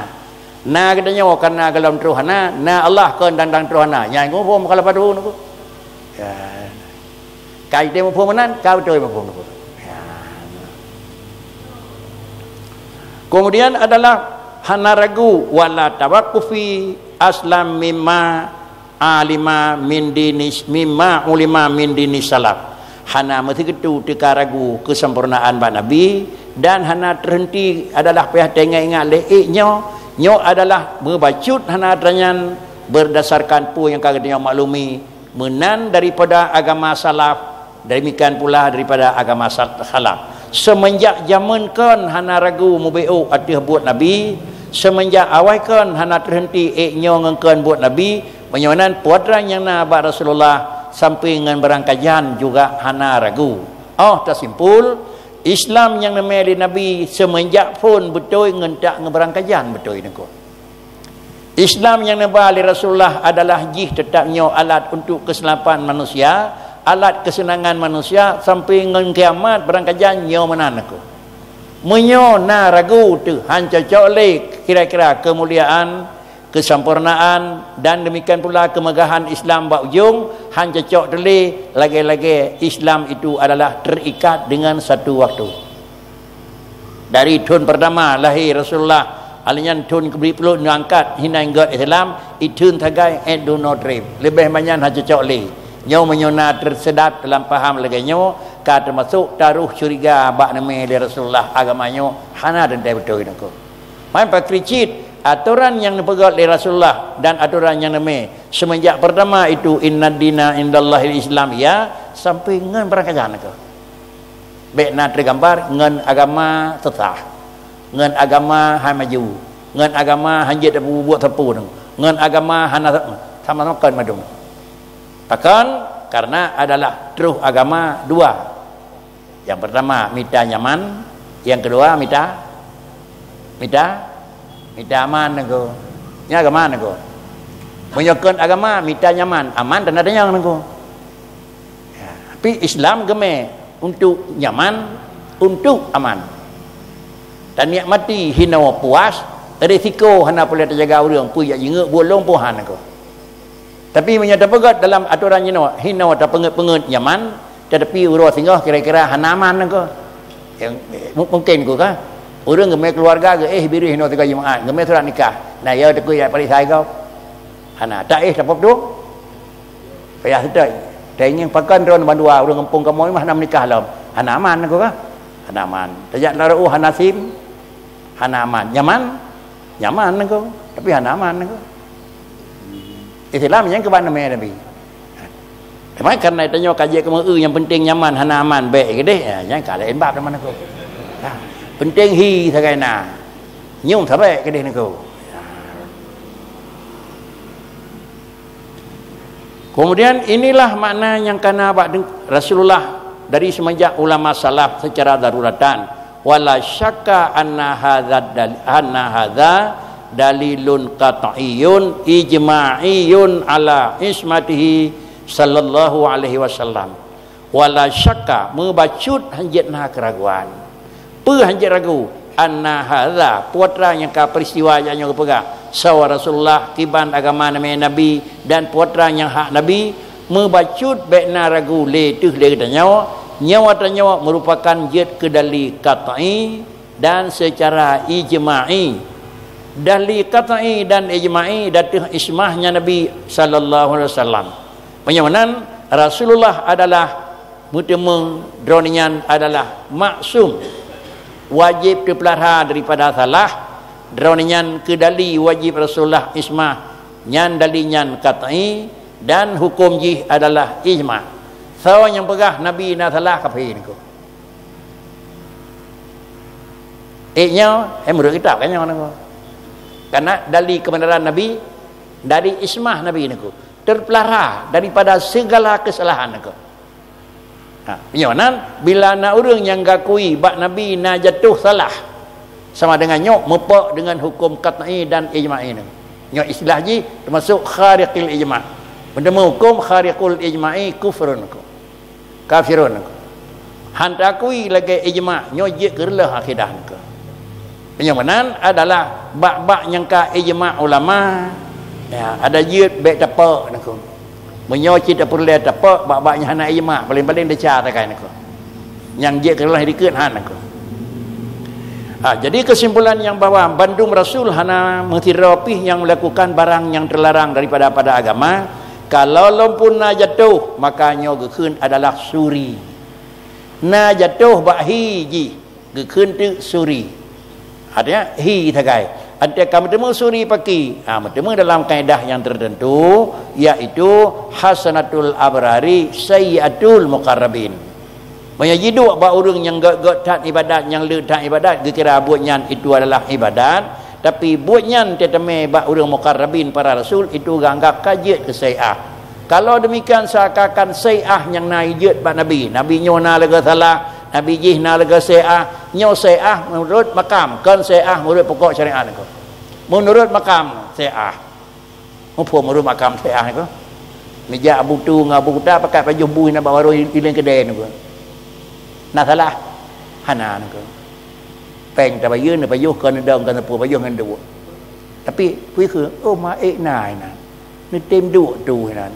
Na geutanyoe karena golom troh hana, na Allah kon dang-dang troh hana. Nyan niko muphom mukhalafatuhu niko. Ya. Ka jitem muphom meunan, ka beutôi muphom niko. Ya. Kemudian adalah hana ragu, wala tawaqqufi aslam mimma alima min dinis, mimma ulima min dinis salaf. Hana meusigeuteu teuka ragu keusempurnaan bak Nabi, dan hana teuhenti adalah payah teuingat-ingat lé ék nyoe. Nyoe adalah meubacut hana atra nyan berdasarkan peue nyang ka geutanyoe maklumi. Meunan daripada agama salaf, demikian pula daripada agama sal-, khalaf. Seumeunjak jameun kon hana ragu meubeuk ateueh buet Nabi, seumeunjak awai kon hana teuhenti ék nyoe ngon kon buet Nabi, meunyoe nan peue atra nyang na bak Rasulullah sampai ngon beurangkajan juga hana ragu. Oh, tasimpul, Islam nyang neumé lé Nabi seumeunjak phon beutôi ngon tak ngon beurangkajan beutôi niko. Islam nyang neuba lé Rasulullah adalah jih teutap nyoe alat untuk keuseulamatan manusia, alat keuseunangan manusia sampai ngon kiamat beurangkajan nyoe meunan niko. Meunyoe na ragu teuh han cocok lé kira-kira keumuliaan, keusempurnaan, dan demikian pula keumeugahan Islam bak ujong, han cocok teuh lé lagée-lagée Islam itu adalah terikat dengan satu waktu. Dari thon peurtama lahé Rasulullah, alheuh nyan thon keubri ploh neuangkat hinan gét Islam, i thon sagai ék dunoe treb. Leubeh manyan hana cocok lé. Nyoe meunyoe na teuseudap dalam paham lagée nyoe, ka teumasok taroh curiga bak neumé lé Rasulullah agama nyoe hana teuntée beutôi niko. Man pakri cit atoran nyang neupeugét lé Rasulullah dan atoran nyang neumé seumeunjak peurtama itu, "Innad dina indallahil Islam," ya, sampai ngon beurangkajan niko. Bék na teugambar ngon agama sesah, ngon agama hai maju, ngon agama hanjeuet tapeubuet sapeue, ngon agama hana sama-sama kon mandum. Pakon? Karena adalah troh agama dua. Yang pertama mita nyaman, yang kedua mita Mita, mita aman nangko. Nyan agama nangko. Meunyoe kon agama, mita nyaman, aman tanda tanyong nangko. Ya, tapi Islam geumé untuk nyaman, untuk aman. Tanikmati hinoe puas, risiko hana peureulée tajaga ureuëng, peue jak jingeuk buet lom pohan nangko. Tapi meunyoe tapeugét dalam atoran jinoe, hinoe tapeungét-peungét nyaman, tetapi uroe singoh kira-kira hana aman nangko. Yang, mu-, mungkin ku kah? Ureuëng geumé keuluwarga geuéh biréh hinoe tiga Jumaat, geumé surat nikah. Nah, ya takui ya palék sai gob. Hana, tak éh tapop tu. Payah seutôt. Taingieng pakon droe bandua ureuëng gampông kamoe mah hana meunikah lom. Hana aman nangko kah? Hana aman. Tajak lara uh hana sim. Hana aman. Nyaman? Nyaman nangko, tapi hana aman nangko. Islam nyang keuban namé Nabi. Teuma karena tanyoe ka jeuet keu meu-eu nyang penting nyaman hana aman bék keudeh, ya, nyang ka laén bab teuma nangko. Ha, penting hi sagai na. Nyum sabai keudeh nangko. Kemudian inilah makna nyang kana bak deng-, Rasulullah dari semenjak ulama salaf secara daruratan. Wala syakka anna hadzal dal-, anna hadza dalilun qat'iyyun ijma'iyyun ala ismatihi sallallahu alaihi wasallam. Wala syakka, meubacut hanjeuet na keuraguan. Peue hanjeuet ragu? Anna hadza, putra nyang ka peristiwa jak nyoe geupeugah, sawa Rasulullah kiban agama namé Nabi dan putra nyang hak Nabi, meubacut bék na ragu lé teuh lé geutanyoe, nyoe tanyoe meurupakan jeuet keu dali qat'i dan seucara ijma'i. Dali qat'i dan ijma'i dateuh ismahnya Nabi sallallahu alaihi wasallam. Meunyoe meunan, Rasulullah adalah meuteumé droeneuh nyan adalah maksum, wajéb teupeulara daripada salah, droeneuh nyan keu dali wajéb Rasulullah ismah, nyan dali nyan qat'i dan huköm jih adalah ijma'. Soe nyang peugah Nabi na salah, kafé nangko. Eh, nyoe, eh, meunurot kitab kan nyoe nangko. Karena dali kebenaran Nabi dari ismah Nabi nangko, teupeulara daripada segala kesalahan nangko. Ha, nyoe nan, bila na ureuëng nyang gakui bak Nabi na jatoh salah, sama dengan nyoe meupok dengan huköm qat'i dan ijma'i nyoe. Nyoe istilah jih teumasuk khariqil ijma'. Meuteumé huköm khariqul ijma'i kufrun nangko. Kafirun nangko. Han takui lagée ijma', nyoe jeuet keu reuloh akidah nangko. Meunyoe meunan adalah bak-bak nyang ka ijma' ulama, ya, ada jeuet bék tapok nangko. Meunyoe cit tapeureulée tapok bak-bak nyang hana ijma', paléng-paléng desya takai nangko. Nyang jeuet keu reuloh dikeue han nangko. Ha, jadi kesimpulan nyang bahwa bandum rasul hana meusidroe pih nyang melakukan barang nyang teularang daripada pada agama, kalau lom pun na jatoh, maka nyoe geukheun adalah suri. Na jatoh bak hi jih, geukheun teuk suri. Artinya, hi sagai. Artinya, ka meuteumé suri paki. Ha, meuteumé dalam kaedah nyang tertentu, yaitu hasanatul abrari sayyiatul muqarrabin. Meunyoe jiduek bak ureuëng nyang gét-gét that ibadat, nyang le that ibadat, geukira buet nyan itu adalah ibadat, tapi buet nyan teuteumé bak ureuëng muqarrabin para rasul itu geuanggab ka jeuet keu saiah. Kalau demikian, seakan-akan saiah nyang na jeuet bak Nabi. Nabi nyoe na lagée salah, Nabi jih na lagée saiah. Nyoe saiah meunurot makam, kon saiah meunurot pokok syariat nangko. Meunurot makam saiah. Muphom ureuëng makam saiah nangko. Meujak Abu Tu ngon Abu Kuta pakat pajoh bui na bak warong ileng keudè nangko. Na salah? Hana nangko. Péng tabayeue neupajoh kon neudong kon neupue pajoh ngon duek. Tapi kui keu, oh, maék na inan. Neutem duek tu inan.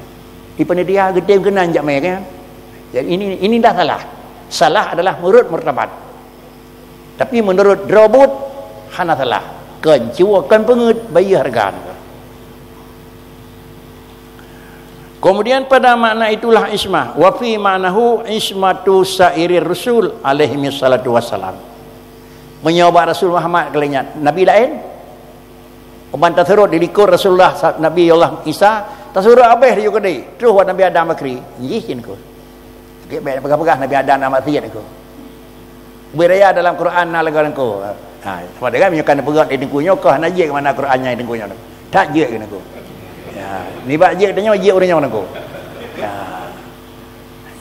Di panitia geutem keunan jak mé kan. Jadi ini, ini dah salah. Salah adalah meurot martabat. Tapi meunurot droe buet, hana salah. Kon cue, kon peungeuet, bayeue hareuga. Kemudian pada makna itulah ismah, wa fi ma'nahu ismatu sa'irir rusul alaihi salatu wassalam. Meunyoe bak Rasul Muhammad keu lagée nyan, nabi laén? Uban tasurot di likot Rasulullah sa-, Nabi Allah Isa, tasurot habéh di Yahudi, troh bak Nabi Adam bakri, jih cit nangko. Sakét bèk peugah-peugah Nabi Adam na maksiat nangko. Ubé raya dalam Quran na lagée nangko. Ha, sama dengan meunyoe ka neupeugah di teungku nyoe, kah na jeuet keu mana Quran nyang di teungku nyoe. That jeuet keu nangko. Ya, nibak jeuet tanyoe jeuet ureuëng nyoe nangko. Ya.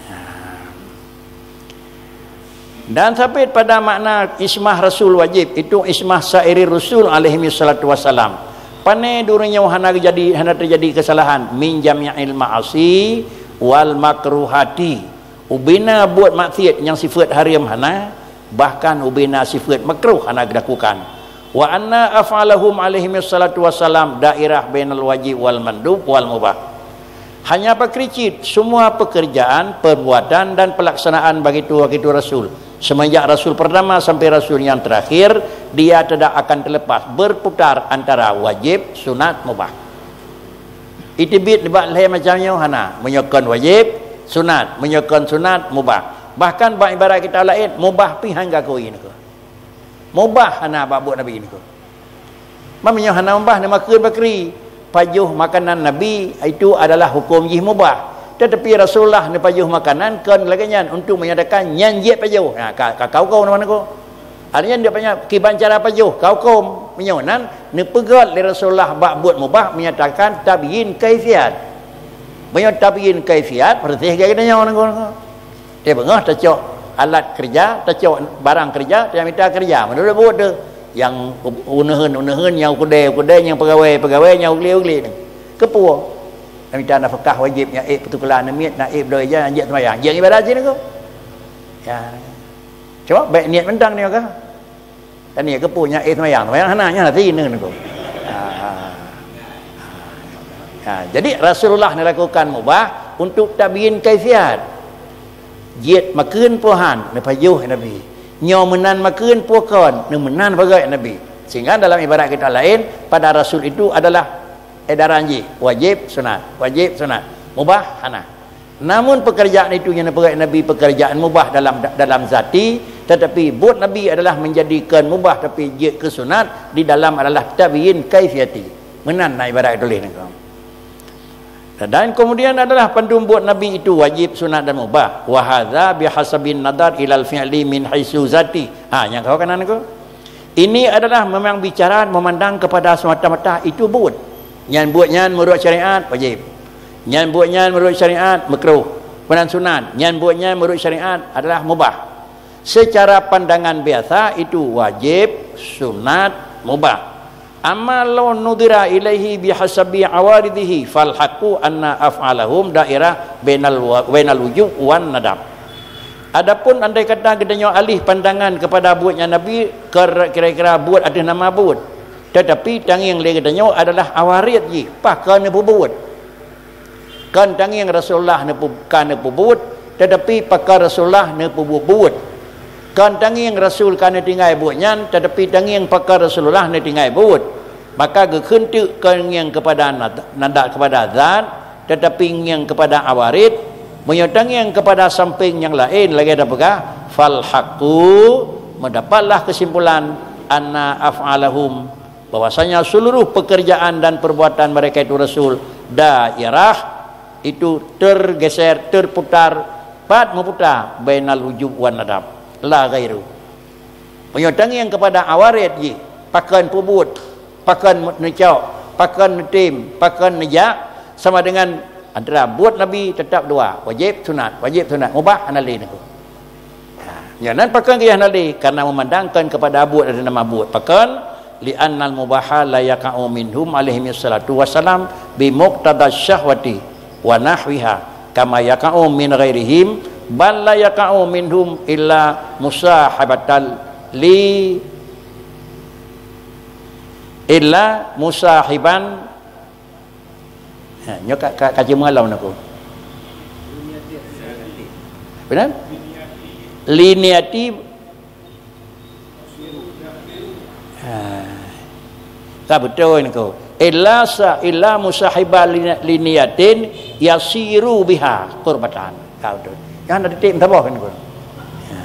Ya. Dan sabit pada makna ismah Rasul wajib, itu ismah sairi Rusul alaihi salatu wassalam. Pane duroe nyoe hana jadi, hana terjadi kesalahan, min jami'il ma'asi wal makruhati. Ubena buet maksiat nyang sifat haram hana, bahkan ubena sifat makruh hana dilakukan. Wa anna af'alahum alaihi salatu wassalam dairah bainal wajib wal mandub wal mubah. Hanya pakricit semua pekerjaan, perbuatan dan pelaksanaan bagitu-bagitu Rasul. Semenjak Rasul pertama sampai Rasul yang terakhir, dia tidak akan terlepas, berputar antara wajib, sunat, mubah. Iteubiet nibak lhée macam nyoe hana, meunyoe kon wajib, sunat, meunyoe kon sunat, mubah. Bahkan bak ibarat kitab laén, mubah pih hana geukui niko. Mubah hana bak buet Nabi niko. Meunyoe hana mubah, neumakheun bakri. Pajoh makanan Nabi itu adalah hukum jih mubah. Tetapi Rasulullah neupajoh makanan kon lagée nyan untuk menyatakan nyan jeuet pajoh. Nah, ka, ka kau kau nama niko. Artinya dia banyak kiban cara pajoh kau kau meunyoe nan neupeugét lé Rasulullah bak buet mubah menyatakan tabyin kaifiat. Meunyoe tabyin kaifiat, persis gaya nyoe niko. Dia beungoh tacok alat kerja, tacok barang kerja, dia mita kerja. Menurut buet tu, yang uneuen-uneuen, yang ukudai-ukudai, yang pegawai-pegawai, yang ugli-ugli ni. Keupue? Dia mita nafkah wajib, yang ék peutukolan miet, nak ék bloe ija, anjek semayang. Anjek ibadat sini ko. Ya. Cuma baik niat mentang ni ka. Dan ni keupue nyan éh semayang, semayang hana nyan hati neuen ko. Ha. Ha, jadi Rasulullah melakukan mubah untuk tabyin kaifiat. Jeuet makheun puhan neupajoh Nabi. Nyoe meunan makheun pukon neumeunan bagai Nabi. Sehingga dalam ibarat kita lain, pada Rasul itu adalah edaran jih, wajib, sunat, wajib, sunat, mubah, hana. Namun pekerjaan itu yang dipeugah Nabi pekerjaan mubah dalam dalam zati, tetapi buet Nabi adalah menjadikan mubah tapi jeuet keu sunat di dalam adalah tabyin kaifiati. Meunan na ibarat tuléh niko. Dan kemudian adalah pandum buet Nabi itu wajib, sunat dan mubah. Wa hadza bihasabin nadar ilal fi'li min haitsu zati. Ha, nyang kau kanan niko. Ini adalah memang bicara memandang kepada semata-mata itu buet. Nyan buet nyan menurut syariat wajib. Nyan buet nyan menurut syariat makruh. Bukan sunat. Nyan buet nyan menurut syariat adalah mubah. Secara pandangan biasa itu wajib, sunat, mubah. Amma law nudira ilaihi bihasabi awaridihi fal haqqu anna af'alahum dairah bainal wa-, bainal wujub wan nadab. Adapun andai kata geutanyoe alih pandangan kepada buet nyan Nabi, ker-, kira-kira buet ateueh nama buet, tetapi tangieng lé geutanyoe adalah awarid jih, pakon neupeubuet. Kon tangieng Rasulullah neupeu-, ka neupeubuet, tetapi pakon Rasulullah neupeubuet-buet. Kon tangieng Rasul ka neutinggai buet nyan, tetapi tangieng pakon Rasulullah neutinggai buet. Maka geukheun teuk kon ngieng kepada nat-, nadak kepada zat, tetapi ngieng kepada awarid, meunyoe tangieng kepada sampéng nyang laén lagée tapeugah, fal haqqu, meudapatlah keusimpulan, anna af'alahum, bahwasanya seluruh pekerjaan dan perbuatan mereka itu Rasul, dairah, itu tergeser, terputar, pat meuputa, bainal wujub wan nadab, la ghairu. Meunyoe tangieng kepada awarid jih, pakon peubuet, pakon neucok, pakon neutem, pakon neujak, sama dengan antara buet Nabi tetap dua, wajib, sunat, wajib, sunat, mubah, hana lé niko. Ha, nyan pakon keu hana lé, karena memandangkan kepada buet ada nama buet. Pakon, li'annal mubaha la yaqa'u minhum alaihi salatu wassalam bi muqtada syahwati wa nahwiha, kama yaqa'u min ghairihim, bal la yaqa'u minhum illa musahabatal li, illa musahiban. Ha, nyoe ka, ka, ka cuma lom aku. Benar? Liniati. Ha. Ka beutôi niko. Illa sa, illa musahiba lini-, liniatin yasiru biha qurbatan. Ka beutôi. Nyang ada titik meutabah niko. Ha.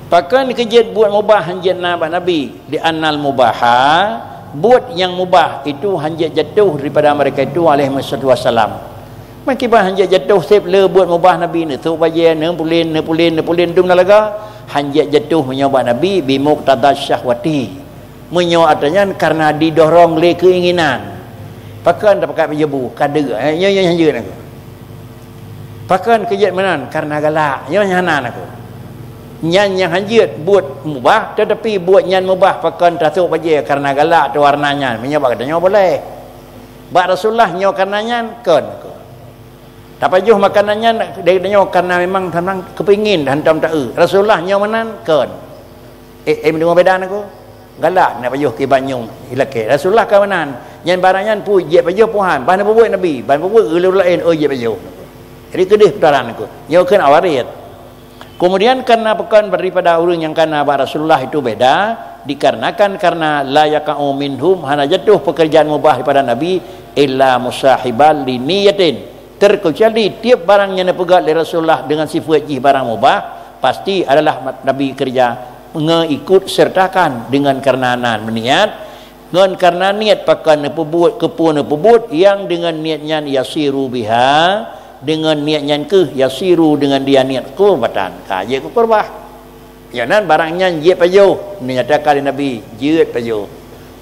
Pakon keujeuet buet mubah hanjeuet na bak Nabi? Di annal mubaha, buet nyang mubah itu hanjeuet jatuh daripada mereka itu alaihi wassalatu wassalam. Meukiban hanjeuet jatuh seb le buet mubah Nabi neusok bajée, neupulin, neupulin, neupulin dum na lagée, hanjeuet jatuh meunyoe bak Nabi bi muqtada syahwati. Meunyoe atra nyan karena didorong lé keinginan. Pakon tapakat bajée bu, ka deuk, eh, nyoe, nyoe hanjeuet aku. Pakon keu jeuet meunan? Karena galak. Nyoe hana, Teungku. Nyan nyang hanjeuet buet mubah, tetapi buet nyan mubah pakon tasôk bajée karena galak ateueh warna nyan. Meunyoe bak geutanyoe boleh. Bak Rasulullah nyoe karena nyan, kon, Teungku. Tapajoh makanan nyan dari geutanyoe karena memang, memang keupingin hantom taeu. Rasulullah nyoe meunan, kon. Eh, eh, meunyoe beda, Teungku. Galak na pajoh kiban nyueng ilakée. Rasulullah ka meunan. Nyan barang nyan peue jeuet pajoh, peue han. Bah neupeubuet Nabi, bah neupeubuet ureuëng laén, oh, jeuet pajoh. Jadi keudeh putaran, Teungku. Nyoe kheun awarit. Kemudian karena pakon daripada ureuëng nyang kana bak Rasulullah itu beda, dikarenakan karena la yaqa'u minhum, hana jatuh pekerjaan mubah daripada Nabi, illa musahiban li niyatin. Terkecuali tiep barang nyang neupeugét lé Rasulullah deungon sifeuet jih barang mubah, pasti adalah Nabi keureuja meuikut sertakan deungon karena nan meuniat, ngon karena niet pakon neupeubuet, keupeue neupeubuet, nyang deungon niet nyan yasiru biha, deungon niet nyan kheueh yasiru deungon dia niet qurbatan, ka jeuet keu kurbah. Nyoe nan barang nyan jeuet pajoh, neunyatakan lé Nabi, jeuet pajoh.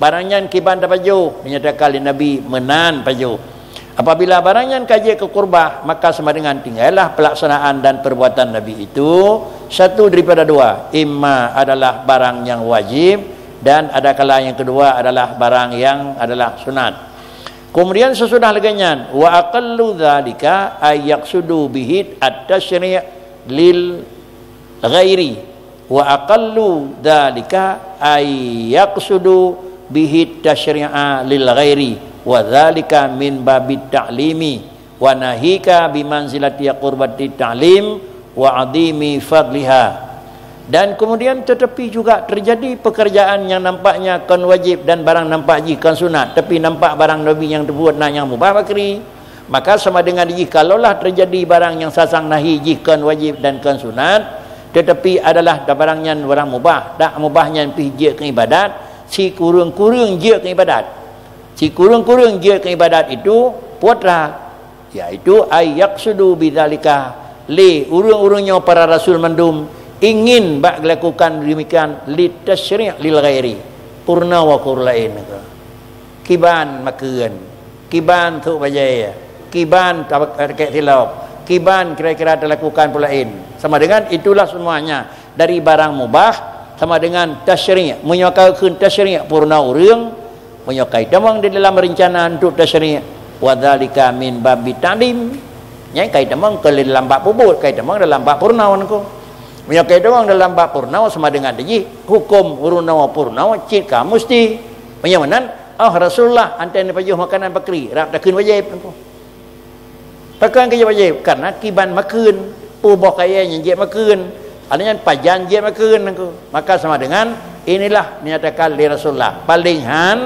Barang nyan kiban tapajoh, neunyatakan lé Nabi, meunan pajoh. Apabila barang nyan ka jeuet keu kurbah, maka sama dengan tinggallah pelaksanaan dan perbuatan Nabi itu, satu daripada dua, imma adalah barang yang wajib, dan adakala yang kedua adalah barang yang adalah sunat. Kemudian sesudah lagée nyan, wa aqallu dzalika ay yaqsudu bihi at-tasyri' lil ghairi, wa aqallu dzalika ay yaqsudu bihi tasyri'a lil ghairi, wa dzalika min babit ta'limi, wa nahika bimanzilati qurbati ta'lim wa 'azimi fadliha. Dan kemudian tetapi juga terjadi pekerjaan yang nampaknya kon wajib dan barang nampak jih kon sunat, tapi nampak barang Nabi nyang teubuet na nyang mubah bakri. Maka sama dengan jih kalaulah terjadi barang nyang sasang nahi jih kon wajib dan kon sunat, tetapi adalah barang nyan barang mubah, dak mubah nyan pih jeuet keu ibadat, sikureueng-kureueng jeuet keu ibadat. Sikureueng-kureueng jeuet keu ibadat itu putra, yaitu ay yaqsudu bidzalika, lé ureuëng-ureuëng nyoe para rasul mandum ingin bak geulakukan demikian litasyri' lil ghairi, purna wa keu ureuëng laén. Kiban makheun, kiban thok bajée, kiban tabak-, rakek silop, kiban kira-kira talakukan peue laén. Sama dengan itulah semuanya dari barang mubah, sama dengan tasyri'. Meunyoe ka kheun tasyri', purna ureuëng, meunyoe ka itamong di dalam rencana untuk tasyri', wa dzalika min babi ta'lim. Nyan ka itamong keu dalam bab peubuet, ka itamong dalam bab purna, Teungku. Meunyoe ka itamong dalam bab purna, sama dengan jih huköm purna, purna cit ka musti. Meunyoe meunan, oh, Rasulullah antai neupajoh makanan bakri, rab takheun wajéb, Teungku. Pakon keu jeuet wajéb? Karena kiban makheun, peue boh kayée nyang jeuet makheun, ada nyan pajan jeuet makheun, Teungku. Maka sama dengan inilah dinyatakan lé Rasulullah. Paléng han,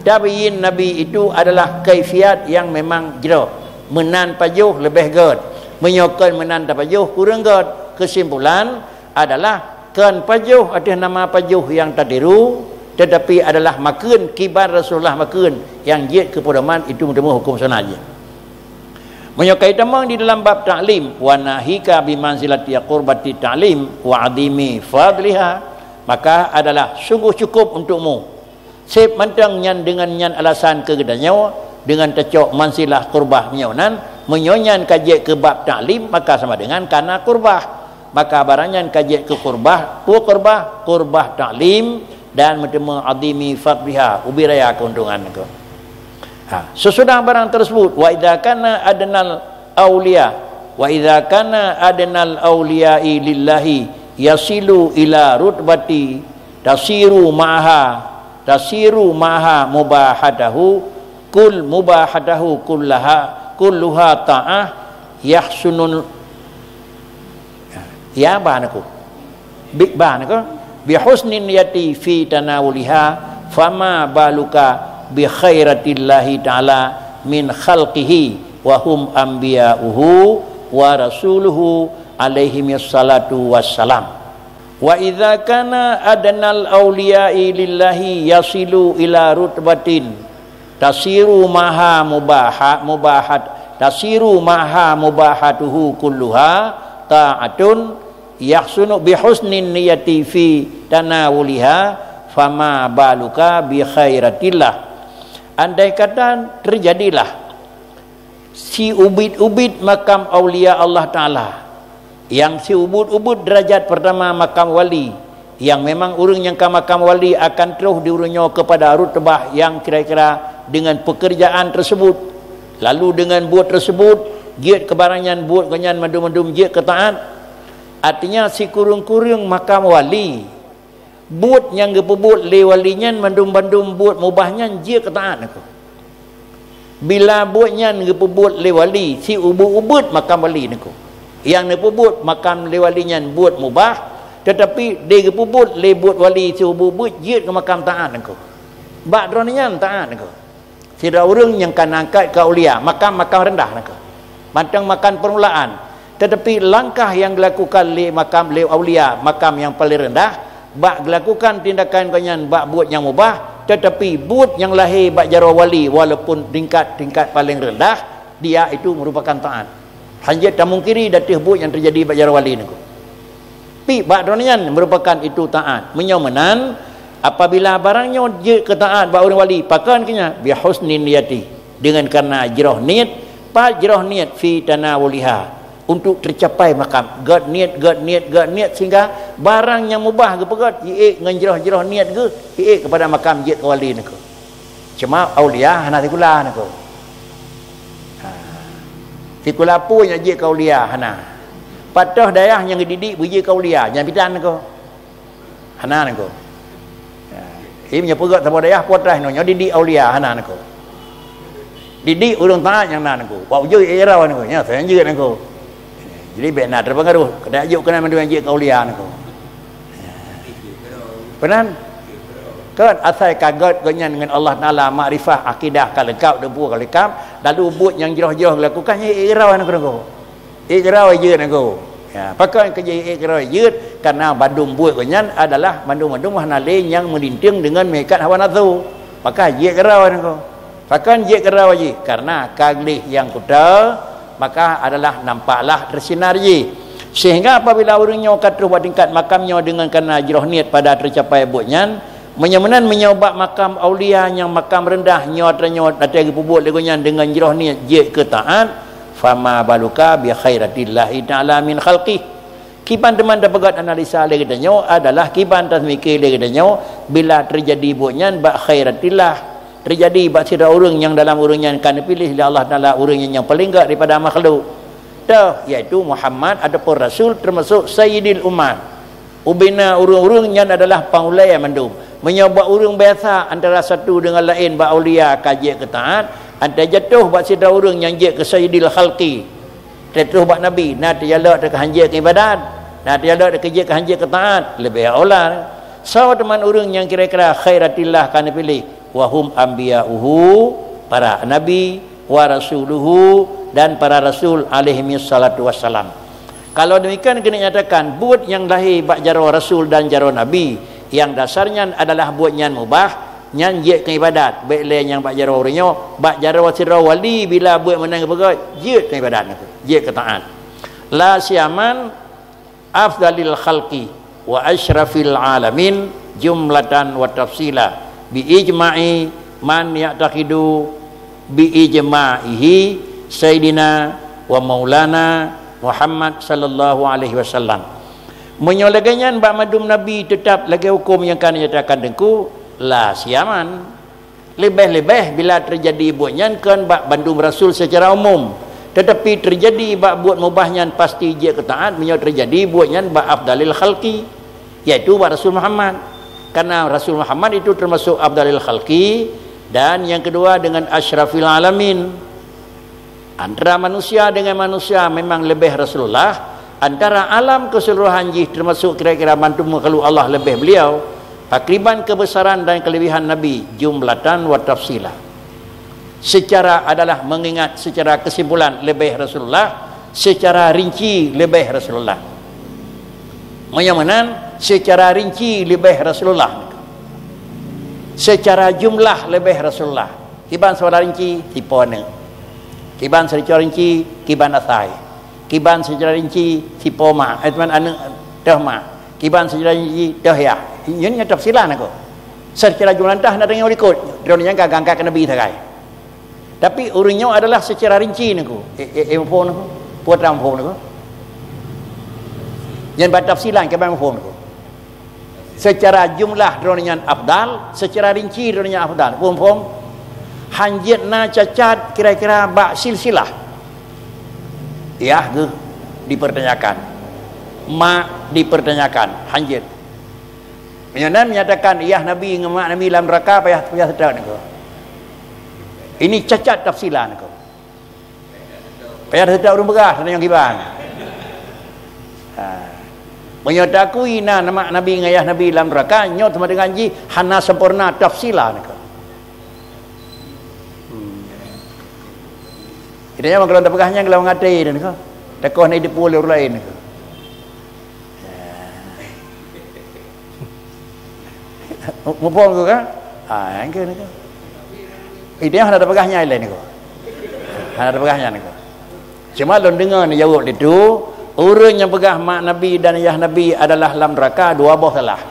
tabyin Nabi itu adalah kaifiat yang memang jroh. Meunan pajoh leubeh gét. Meunyoe kon meunan tapajoh kureueng gét. Keusimpulan, adalah kon pajoh ateueh nama pajoh nyang tatiru, tetapi adalah makheun kiban Rasulullah makheun nyang jeuet keu peudoman, itu meuteumé huköm sunat jih. Meunyoe ka itamong di dalam bab ta'lim, wa nahika bimanzilati qurbati ta'lim wa 'azimi fadliha, maka adalah sungguh cukup untukmu. Seb mantong nyan deungon nyan alasan keu geutanyoe, deungon tacok mansilah kurbah meunyoe nan, meunyoe nyan ka jeuet keu bab taklim, maka sama deungon kana kurbah. Maka barang nyan ka jeuet keu kurbah, peue kurbah? Kurbah taklim dan meuteumé azimi fadliha, ubit raya keuntungan keu. Ha, sesudah barang tersebut, wa idza kana adnal auliya, wa idza kana adnal auliya'i lillahi yasilu ila rutbati tasiru ma'aha, tasiru ma'aha mubahatahu, kul mubahatahu kullaha, kulluha ta'ah, yahsunul, ya, ba na ku. Bi, ba na ku. Bi husnin niyati fi tanawuliha, fama baluka bi khairatillahi ta'ala min khalqihi wa hum anbiya'uhu wa rasuluhu alaihimis salatu wassalam. Wa idza kana adnal auliya'i lillahi yasilu ila rutbatin tasiru maha mubaha-, mubahat, tasiru maha mubahatuhu kulluha ta'atun yahsunu bi husnin niyati fi tanawuliha, fama baluka bi khairatillah. Andai kata terjadilah Siubit-ubit makam aulia Allah Taala. Nyang siubit-ubit deurajat peurtama makam wali, nyang memang ureuëng nyang ka makam wali akan troh di ureuëng nyoe keupada rutbah nyang kira-kira deungon peukeurjaan teuseubut, lalu deungon buet teuseubut, jeuet keu barang nyan buet gobnyan mandum-mandum jeuet keu taát. Artinya sikureueng-kureueng makam wali, buet nyang geupeubuet lé wali nyan mandum-mandum buet mubah nyan jeuet keu taát niko. Bila buet nyan geupeubuet lé wali siubit-ubit makam wali niko. Nyang neupeubuet makam lé wali nyan buet mubah, teutapi di geupeubuet lé buet wali siubit-ubit jeuet keu makam taát niko. Bak droeneuh nyan taát niko. Sidroe ureuëng nyang ka na angkat keu aulia, makam-makam reundah niko. Mantong makam peurmulaan. Teutapi langkah nyang geulakukan lé makam lé aulia, makam nyang paleng reundah, bak geulakukan tindakan gobnyan bak buet nyang mubah, teutapi buet nyang lahé bak jaroe wali walaupun tingkat-tingkat paleng reundah, dia itu meurupakan taát. Hanjeuet tamungkiri di ateueh buet nyang teujadi bak jaroe wali niko. Pi bak droeneuh nyan meurupakan itu taát. Meunyoe meunan, apabila barang nyoe jeuet keu taát bak ureuëng wali, pakon keu nyan? Bi husni niyati, deungon kareuna jroh niet, pat jroh niet fi tanawuliha, untuk teucapai makam. Gét niet, gét niet, gét niet, sehingga barang nyang mubah geupeugét, jiék ngon jroh-jroh niet geuh, jiék keupada makam jeuet keu wali niko. Cuma aulia hana sikula niko. Ha. Sikula peue nyang jeuet keu aulia hana. Pat toh dayah nyang geudidik beujeuet keu aulia, nyan bidan niko. Hana niko. Ha. Jadi meunyoe peugét saboh dayah poh traih nyoe, nyoe didik aulia hana niko. Didik ureuëng taát nyang na niko. Bak ujeue irau niko, nyan sajan jeuet niko. Jadi bék na teupeungaruh, kada jok keunan mandum nyang jeuet keu aulia niko. Peunan? Kan asai ka gét gobnyan ngon Allah Taala, makrifah, akidah ka leungkap, debu ka leungkap, lalu buet nyang jroh-jroh geulakukan, nyan ikrau niko. Ikrau jeuet niko. Ya, pakon keu jeuet ikrau jeuet, karena bandum buet gobnyan adalah bandum-bandum hana lé nyang meulinteung deungon meuikat hawa nafsu. Maka jeuet ikrau niko. Pakon jeuet keudroe jih? Karena ka gleh nyang kuto, maka adalah nampaklah teusinar jih. Sehingga apabila ureuëng nyoe ka troh bak tingkat makam nyoe deungon kareuna jroh niet pada teucapai buet nyan, meunyoe meunan meunyoe bak makam aulia nyang makam reundah nyoe tanyoe watée geupeubuet lé gobnyan deungon jroh niet jeuet keu taát, fama baluka bi khairatillahi ta'ala min khalqih. Kiban teuma tapeugét analisa lé geutanyoe adalah kiban taseumiké lé geutanyoe bila teujadi buet nyan bak khairatillah, teujadi bak sidroe ureuëng nyang dalam ureuëng nyan ka neupiléh lé Allah Taala ureuëng nyang, nyang paleng gét daripada makhluk. Toh, yaitu Muhammad ataupun Rasul teumasok Sayyidil Umat. Ubena ureuëng-ureuëng nyan adalah pangulée mandum. Meunyoe bak ureuëng biasa antara satu deungon laén bak aulia ka jeuet keu taát, antara jatoh bak sidroe ureuëng nyang jeuet keu Sayyidil Khalqi. Teutroh bak Nabi, na teujalok teuka hanjeuet keu ibadat, na teujalok teuka jeuet keu hanjeuet keu taát, leubeh aula. Soe teuma ureuëng nyang kira-kira khairatillah ka neupiléh, wa hum anbiya'uhu, para nabi, wa rasuluhu, dan para rasul alaihimis salatu wassalam. Kalau demikian keuneuk nyatakan buet nyang lahé bak jaroe rasul dan jaroe nabi, nyang dasar nyan adalah buet nyan mubah, nyan jeuet keu ibadat, bék lé nyang bak jaroe ureuëng nyoe, bak jaroe sidroe wali bila buet meunan geupeugah, jeuet keu ibadat, jeuet keu taát. La siyaman afdalil khalqi wa asyrafil alamin jumlatan wa tafsila bi ijma'i man ya'taqidu bi ijma'ihi sayyidina wa maulana Muhammad sallallahu alaihi wasallam. Meunyoe lagée nyan bak mandum nabi teutab lagée huköm nyang ka neunyatakan Teungku, la siyaman. Leubeh-leubeh bila teujadi buet nyan kon bak bandum rasul seucara umum, teutapi teujadi bak buet mubah nyan pasti jeuet keu taát meunyoe teujadi buet nyan bak afdalil khalqi, yaitu bak Rasul Muhammad. Karena Rasul Muhammad itu teumasok afdalil khalqi dan nyang keudua deungon asyrafil alamin. Antara manusia deungon manusia memang leubeh Rasulullah, antara alam keuseuluruhan jih teumasok kira-kira mandum makhluk Allah leubeh beliau, pakriban keubeusaran dan keuleubehan Nabi jumlatan wa tafsila. Seucara adalah meungingat seucara keusimpulan leubeh Rasulullah, seucara rinci leubeh Rasulullah. Meunyoe meunan, seucara rinci leubeh Rasulullah. Seucara jumlah leubeh Rasulullah. Kiban secara rinci, sipoh aneuk. Kiban secara rinci, kiban asai. Kiban secara rinci, sipoh mak. Eh, teuma aneuk toh mak. Kiban secara rinci, toh yah. Nyan nyang tafsilan aku. Secara jumlah tah na deungoe likot. Droeneuh nyang ka geuangkat keu Nabi sagai. Tapi ureuëng nyoe adalah secara rinci niko. Eh, eh, eh, muphom niko. Peue atra muphom niko? Nyan bak tafsilan kiban muphom niko. Secara jumlah droeneuh nyan afdal, secara rinci droeneuh nyan afdal. Peue muphom? Hanjeuet na cacat kira-kira bak silsilah. Yah geuh dipertanyakan. Mak dipertanyakan, hanjeuet. Meunyoe nan menyatakan yah Nabi ngon mak Nabi lam neraka payah, payah seutôt niko. Ini cacat tafsilan niko. Payah seutôt ureuëng peugah, sana nyang kiban. Ha. Meunyoe takui na mak Nabi ngon yah Nabi lam neraka, nyoe sama dengan jih hana sempurna tafsilan niko. Hmm. Kita nyoe kalau tapeugah nyan kalau ngaté niko. Takoh na jipeuleue ureuëng laén niko. Muphom ke kan? Ha, nyang ke niko. Itu yang hana tapeugah nyan lain niko. Hana tapeugah nyan niko. Cuma lôn deungoe neujaweueb lé tu, ureuëng nyang peugah mak Nabi dan yah Nabi adalah lam neraka, dua boh salah.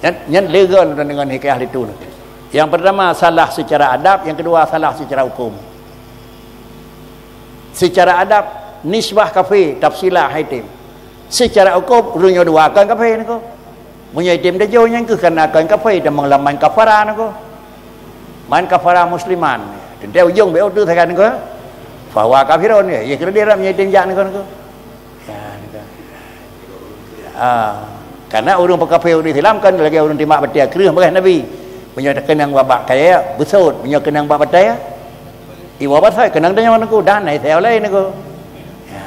Nyan, nyan leuga lôn deungoe hikayah lé tu niko. Yang pertama salah secara adab, yang kedua salah secara hukum. Secara adab, nisbah kafé, tafsilah hai tem. Secara hukum, ureuëng nyoe dua kon kafé niko. Meunyoe item teujoh nyang keuh kana kon kafé, tamong lam man kafara niko. Man kafara musliman. Teuntèe ujong bèk uteue sagan niko. Fahuwa kafirun, ya, ya kira dia meunyoe item jak niko, niko. Ya, niko. Ah, karena ureuëng peukafé ureuëng Islam kan lagèe ureuëng timak batèe kreueh bak Nabi. Meunyoe keunong bak batèe, beusôt. Meunyoe keunong bak batèe, iwa basai keunong tanyoe niko. Dan hai saya lain niko. Ya.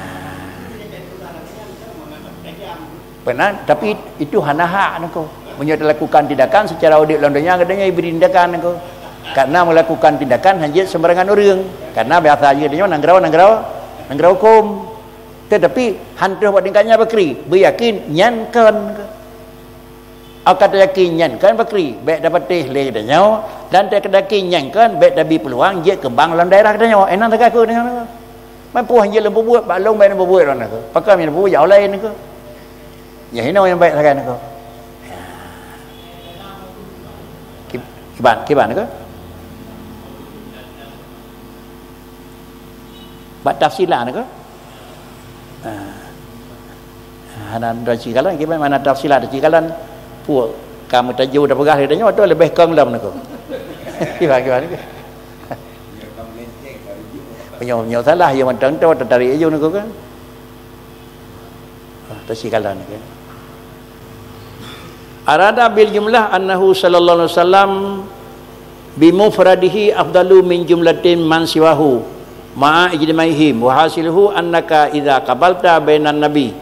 Benar, tapi itu hana hak niko. Meunyoe dilakukan tindakan secara udép lam donya, katanya ibri tindakan niko. Karena melakukan tindakan hanjeuet sembarangan ureuëng. Karena biasa jih tanyoe nanggroe, nanggroe, nanggroe hukum. Tetapi hantoh bak tingkat nyan bakri, beuyakin nyan kon. Au ka tayakin nyan kon bakri, bèk tapatéh lé geutanyoe, dan tayakin nyan kon bèk tabi peuluang jeuet keubang lam daerah geutanyoe. Enang tagakeu tanyoe. Mampu hanjeuet lôn peubuet, bak lôn bèk lôn peubuet lôn niko. Pakon nyang peubuet jak ulèe niko. Nyang hinoe nyang bèk sagai niko. Ki-, kiban, kiban niko. Bak tafsilan niko. Ha. Hana droe cikalon, kiban mana tafsilat cikalon. Puak ka meutajô tapeugah lé tanyoe tu leubeh kong lom niko. Kiban, kiban niko. Meunyoe, meunyoe salah, ya mantong tu tatarik aju niko kan. Ha, tafsilat niko. Arada bil jumlah annahu sallallahu alaihi wasallam bimufradihi afdalu min jumlatin man siwahu ma'a ijtima'ihim, wa hasiluhu annaka idza qabalta bainan nabi,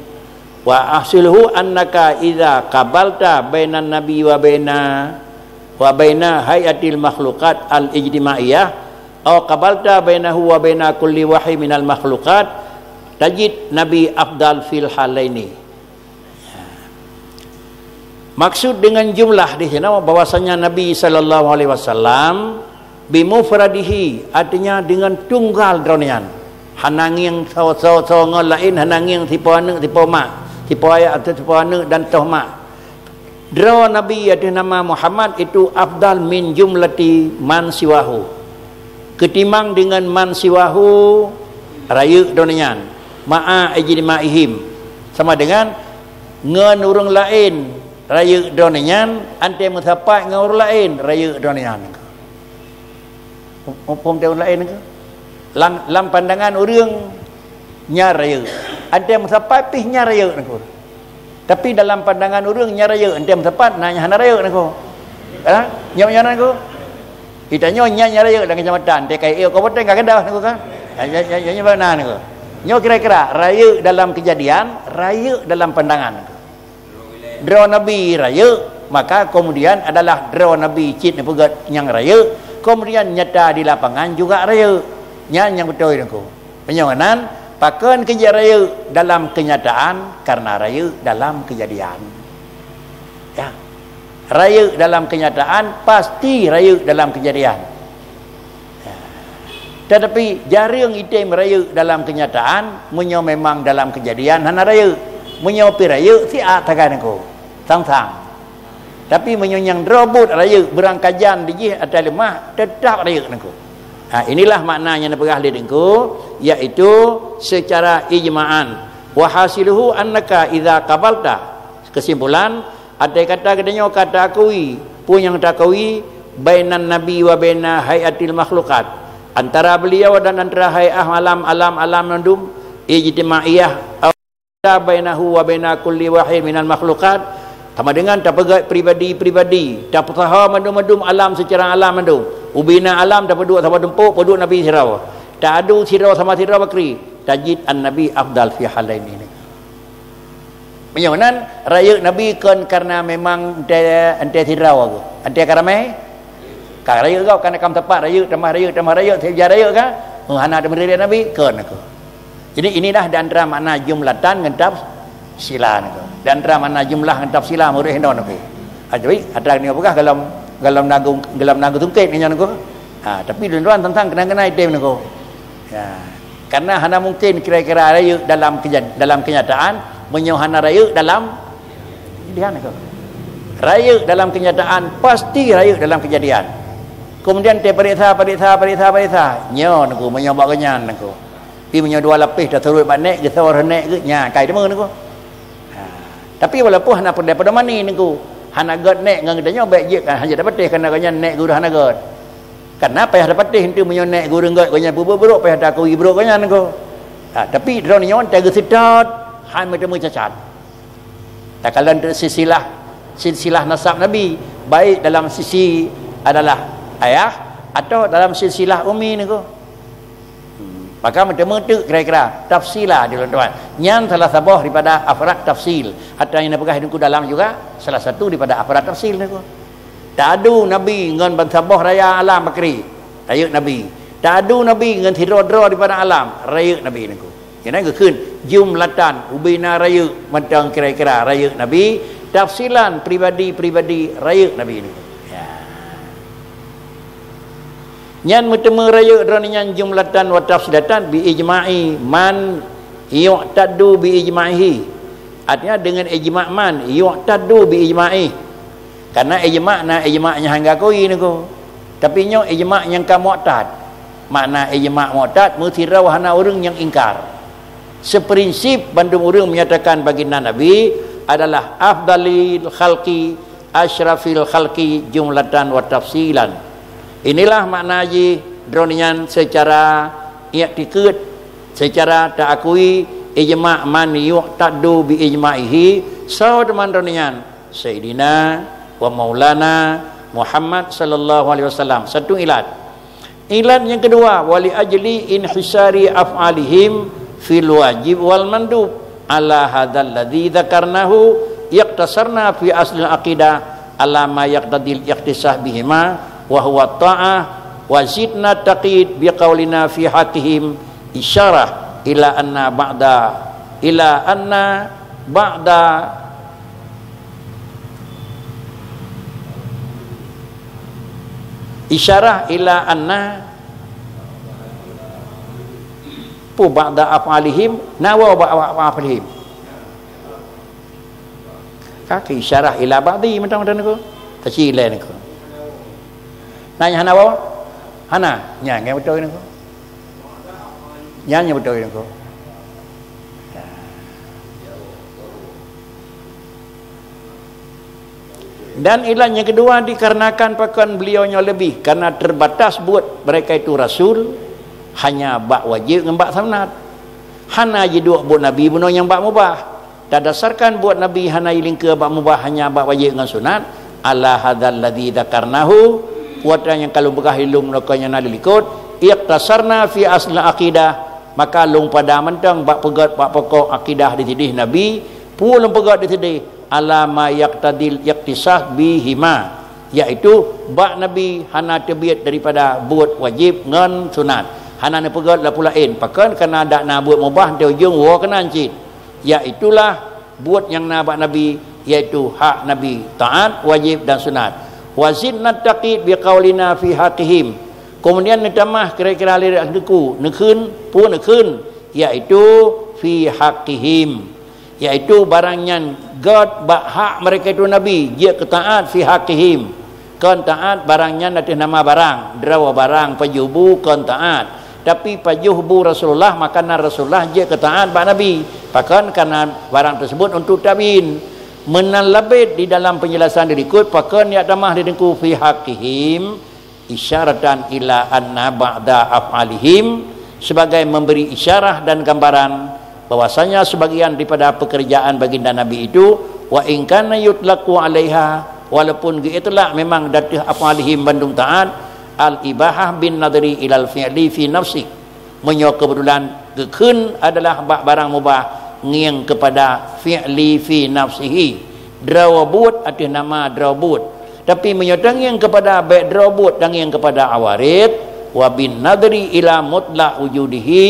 wa hasiluhu annaka idza qabalta bainan nabi wa baina, wa baina hayatil makhluqat al ijtimaiyah, au qabalta bainahu wa baina kulli wahid minal makhluqat, tajid nabi afdal fil halaini. Maksud dengan jumlah di sinoe bahwasanya Nabi sallallahu alaihi wasallam bimufradihi, artinya dengan tunggal droeneuh nyan. Hana ngieng soe-soe ngon laén, hana ngieng sipo aneuk, sipo mak, sipo ayah atau sipo aneuk dan toh mak. Droe Nabi ateueh nama Muhammad itu afdal min jumlati man siwahu. Keutimang dengan man siwahu, rayeuk droeneuh nyan. Ma'a ijtima'ihim. Sama dengan ngon ureuëng laén, rayeuk droeneuh nyan, 'an tée meusapat ngon ureuëng laén, rayeuk droeneuh nyan. Muphom teuh ureuëng laén niko. Lam, lam pandangan ureuëng nyan rayeuk. 'An tée meusapat pih nyan rayeuk niko. Tapi dalam pandangan ureuëng nyan rayeuk, 'an tée meusapat na hana rayeuk niko. Ha? Nyoe nyan niko. Kita nyoe nyan, nyan rayeuk dalam kacamata, 'an tée ka ié kabupaten ka keudroe niko kan. Nyan, nyan, nyan, nyan, nyan, niko. Nyoe kira-kira rayeuk dalam kejadian, rayeuk dalam pandangan niko. Droe Nabi rayeuk, maka kemudian adalah droe Nabi cit neupeugét nyang rayeuk, kemudian nyata di lapangan juga rayeuk. Nyan nyang beutôi niko. Meunyoe nan, pakon keu jih rayeuk dalam kenyataan, karena rayeuk dalam kejadian. Ya. Rayeuk dalam kenyataan, pasti rayeuk dalam kejadian. Tetapi jareueng item rayeuk dalam kenyataan, meunyoe memang dalam kejadian hana rayeuk. Meunyoe pi rayeuk, siat sagai niko. Sang-sang. Tapi meunyoe nyang droe buet rayeuk beurangkajan dijih atai leumah, teutap rayeuk niko. Ha, inilah makna nyang neupeugah lé Teungku, yaitu secara ijma'an. Wa hasiluhu annaka idza qabalta. Kesimpulan, andai kata geutanyoe ka taakui, peue nyang taakui, bainan nabi wa baina hai'atil makhluqat, antara beliau dan antara hai'ah alam, alam, alam mandum, ijtimaiyah, bainahu wa baina kulli wahid minal makhluqat, sama dengan tapeugét pribadi-pribadi, tapeusaha mandum-mandum alam secara alam mandum. Ubena alam tapeuduek sama tumpôk, peuduek Nabi sidroe. Taadu sidroe sama sidroe bakri, tajid an-Nabi afdal fi halaini. Meunyoe nan, rayeuk Nabi kon karena memang ente, ente sidroe, ente ka ramé. Ka rayeuk gob, kan ka meuteumpat rayeuk, tamah rayeuk, tamah rayeuk, seujarah rayeuk kan? Oh, hana teumeurilek Nabi, kon aku. Jadi inilah di antara makna jumlatan ngon tafsila niku. Di antara makna jumlah ngon tafsila murid hindon aku. Ha, jadi atra ni peugah golom, golom nagu, golom nagu tungkét ngon nyan aku. Ha, tapi lôn tuan tentang kenang-kenang item niku. Ya. Karena hana mungkin kira-kira rayeuk dalam kejad-, dalam kenyataan, meunyoe hana rayeuk dalam kejadian niku. Rayeuk dalam kenyataan, pasti rayeuk dalam kejadian. Kemudian taperiksa, periksa, periksa, periksa. Nyoe niku, meunyoe bak gobnyan niku. Tapi meunyoe dua lapéh tasurot bak nék, geusor nék geuh, nya, kai teuma niku. Ha. Tapi walaupun hana peureulée pedomani niku, hana gét nék ngon geutanyoe, bék jeuet, hana jeuet tapatéh, karena gobnyan nék geuh hana gét. Karena payah tapatéh, enteuk meunyoe nék geuh ureuëng gét, gobnyan peubuet brok, payah taakui brok gobnyan niku. Ha, tapi droeneuh nyoe tageuseutôt, hai meuteumé cacat. Takalon silsilah, silsilah nasab Nabi, baik dalam sisi adalah ayah atau dalam silsilah ummi niku. Hmm, maka meuteumé teuk kira-kira tafsila di ulôn tuan. Nyan salah saboh daripada afrad tafsil. Atau nyang neupeugah di dalam juga salah satu daripada afrad tafsil niku. Taadu Nabi ngon bansaboh raya alam bakri, rayeuk Nabi. Taadu Nabi ngon sidroe-droe daripada alam, rayeuk Nabi niku. Nyan geukheun jumlatan, ubena rayeuk mantong kira-kira rayeuk Nabi, tafsilan pribadi-pribadi rayeuk Nabi niku. Ya. Nyan meuteumé rayeuk droeneuh nyan jumlatan wa tafsilatan bi ijma'i man yu'taddu bi ijma'ihi. Artinya dengan ijma' man yu'taddu bi ijma'ihi. Karena ijma' na ijma' nyang hana geukui niku. Tapi nyoe ijma' nyang ka mu'tad. Makna ijma' mu'tad, meusidroe hana ureuëng nyang ingkar. Seprinsip bandum ureuëng menyatakan baginda Nabi adalah afdalil khalqi asyrafil khalqi jumlatan wa tafsilan. Inilah makna jih droeneuh nyan secara i'tikad, secara taakui ijma' man yu'taddu bi ijma'ihi, soe teuma droeneuh nyan? Sayyidina wa Maulana Muhammad sallallahu alaihi wasallam. Satu ilat. Ilat yang kedua, wali ajli inhisari af'alihim fil wajib wal mandub. Ala hadzal ladzi dzakarnahu iqtasarna fi aslil aqidah ala ma yaqtadil ikhtisas bihima wa huwa ta'ah wa zidna taqid biqaulina fi haqqihim isyarah ila anna ba'da, ila anna ba'da isyarah ila anna pu ba'da af'alihim, nawa ba'da af'alihim. Ka isyarah ila ba'di mantong-mantong niku. Taci ilée niku. Nanya hana wawa? Hana. Nyan ngai beutôi niku. Nyan nyang beutôi niku. Dan ilat yang kedua dikarenakan pakon beliau nyoe lebih karena terbatas buet mereka itu rasul hanya bak wajib ngon bak sunat. Hana jiduek buet Nabi bunoe nyang bak mubah. Tadasarkan buet Nabi hana jilingkeue bak mubah, hanya bak wajéb ngon sunat, ala hadzal ladzi dzakarnahu, watée nyang ka lôn peugah ilum nyoe nyang na dilikot, iqtasarna fi aslil aqidah, maka lôn pada mantong bak peugét bak pokok akidah di sideh Nabi, peue lôn peugét di sideh, ala ma yaqtadil iqtisas bihima, yaitu bak Nabi hana teubiet daripada buet wajéb ngon sunat, hana neupeugét lapue laén, pakon kana dak na buet mubah di ujong woe keunan cit. Yaitulah buet nyang na bak Nabi, yaitu hak Nabi, taát, wajéb dan sunat. Wa zidna taqid biqaulina fi haqqihim. Keumudian neutamah kira-kira lé Teungku, neukheun, peue neukheun, yaitu fi haqqihim. Yaitu barang nyan gét bak hak mereka itu Nabi, jeuet keu taát fi haqqihim. Kon taát barang nyan ateueh nama barang, droe barang, pajoh bu kon taát. Tapi pajoh bu Rasulullah, maka na Rasulullah jeuet keu taát bak Nabi. Pakon? Karena barang tersebut untuk tabiin. Meunan labet di dalam penjelasan di likot, pakon jak tamah di Teungku fi haqqihim, isyaratan ila anna ba'da af'alihim, sebagai memberi isyarah dan gambaran bahwasanya sebagian daripada pekerjaan baginda Nabi itu, wa in kana yutlaqu alaiha, walaupun geuitlak memang di ateueh af'alihim bandum taát, al-ibahah bin nadri ilal fi'li fi nafsi. Meunyoe keubeutulan geukheun adalah bak barang mubah ngieng keupada fi'li fi nafsihi, droe buet ateueh nama droe buet. Tapi meunyoe tangieng keupada bék droe buet, tangieng keupada awarid, wa bin nadri ila mutlaq wujudihi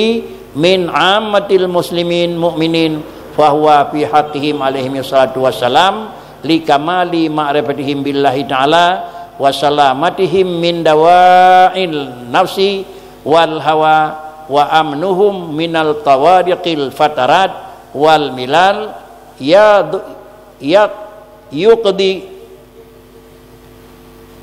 min ammatil muslimin mu'minin, fahuwa fi haqqihim alaihi salatu wassalam, li kamali ma'rifatihim billahi ta'ala, wa salamatihim min dawa'il nafsi wal hawa, wa amnuhum minal tawariqil fatarat wal milal, ya, ya, yuqdi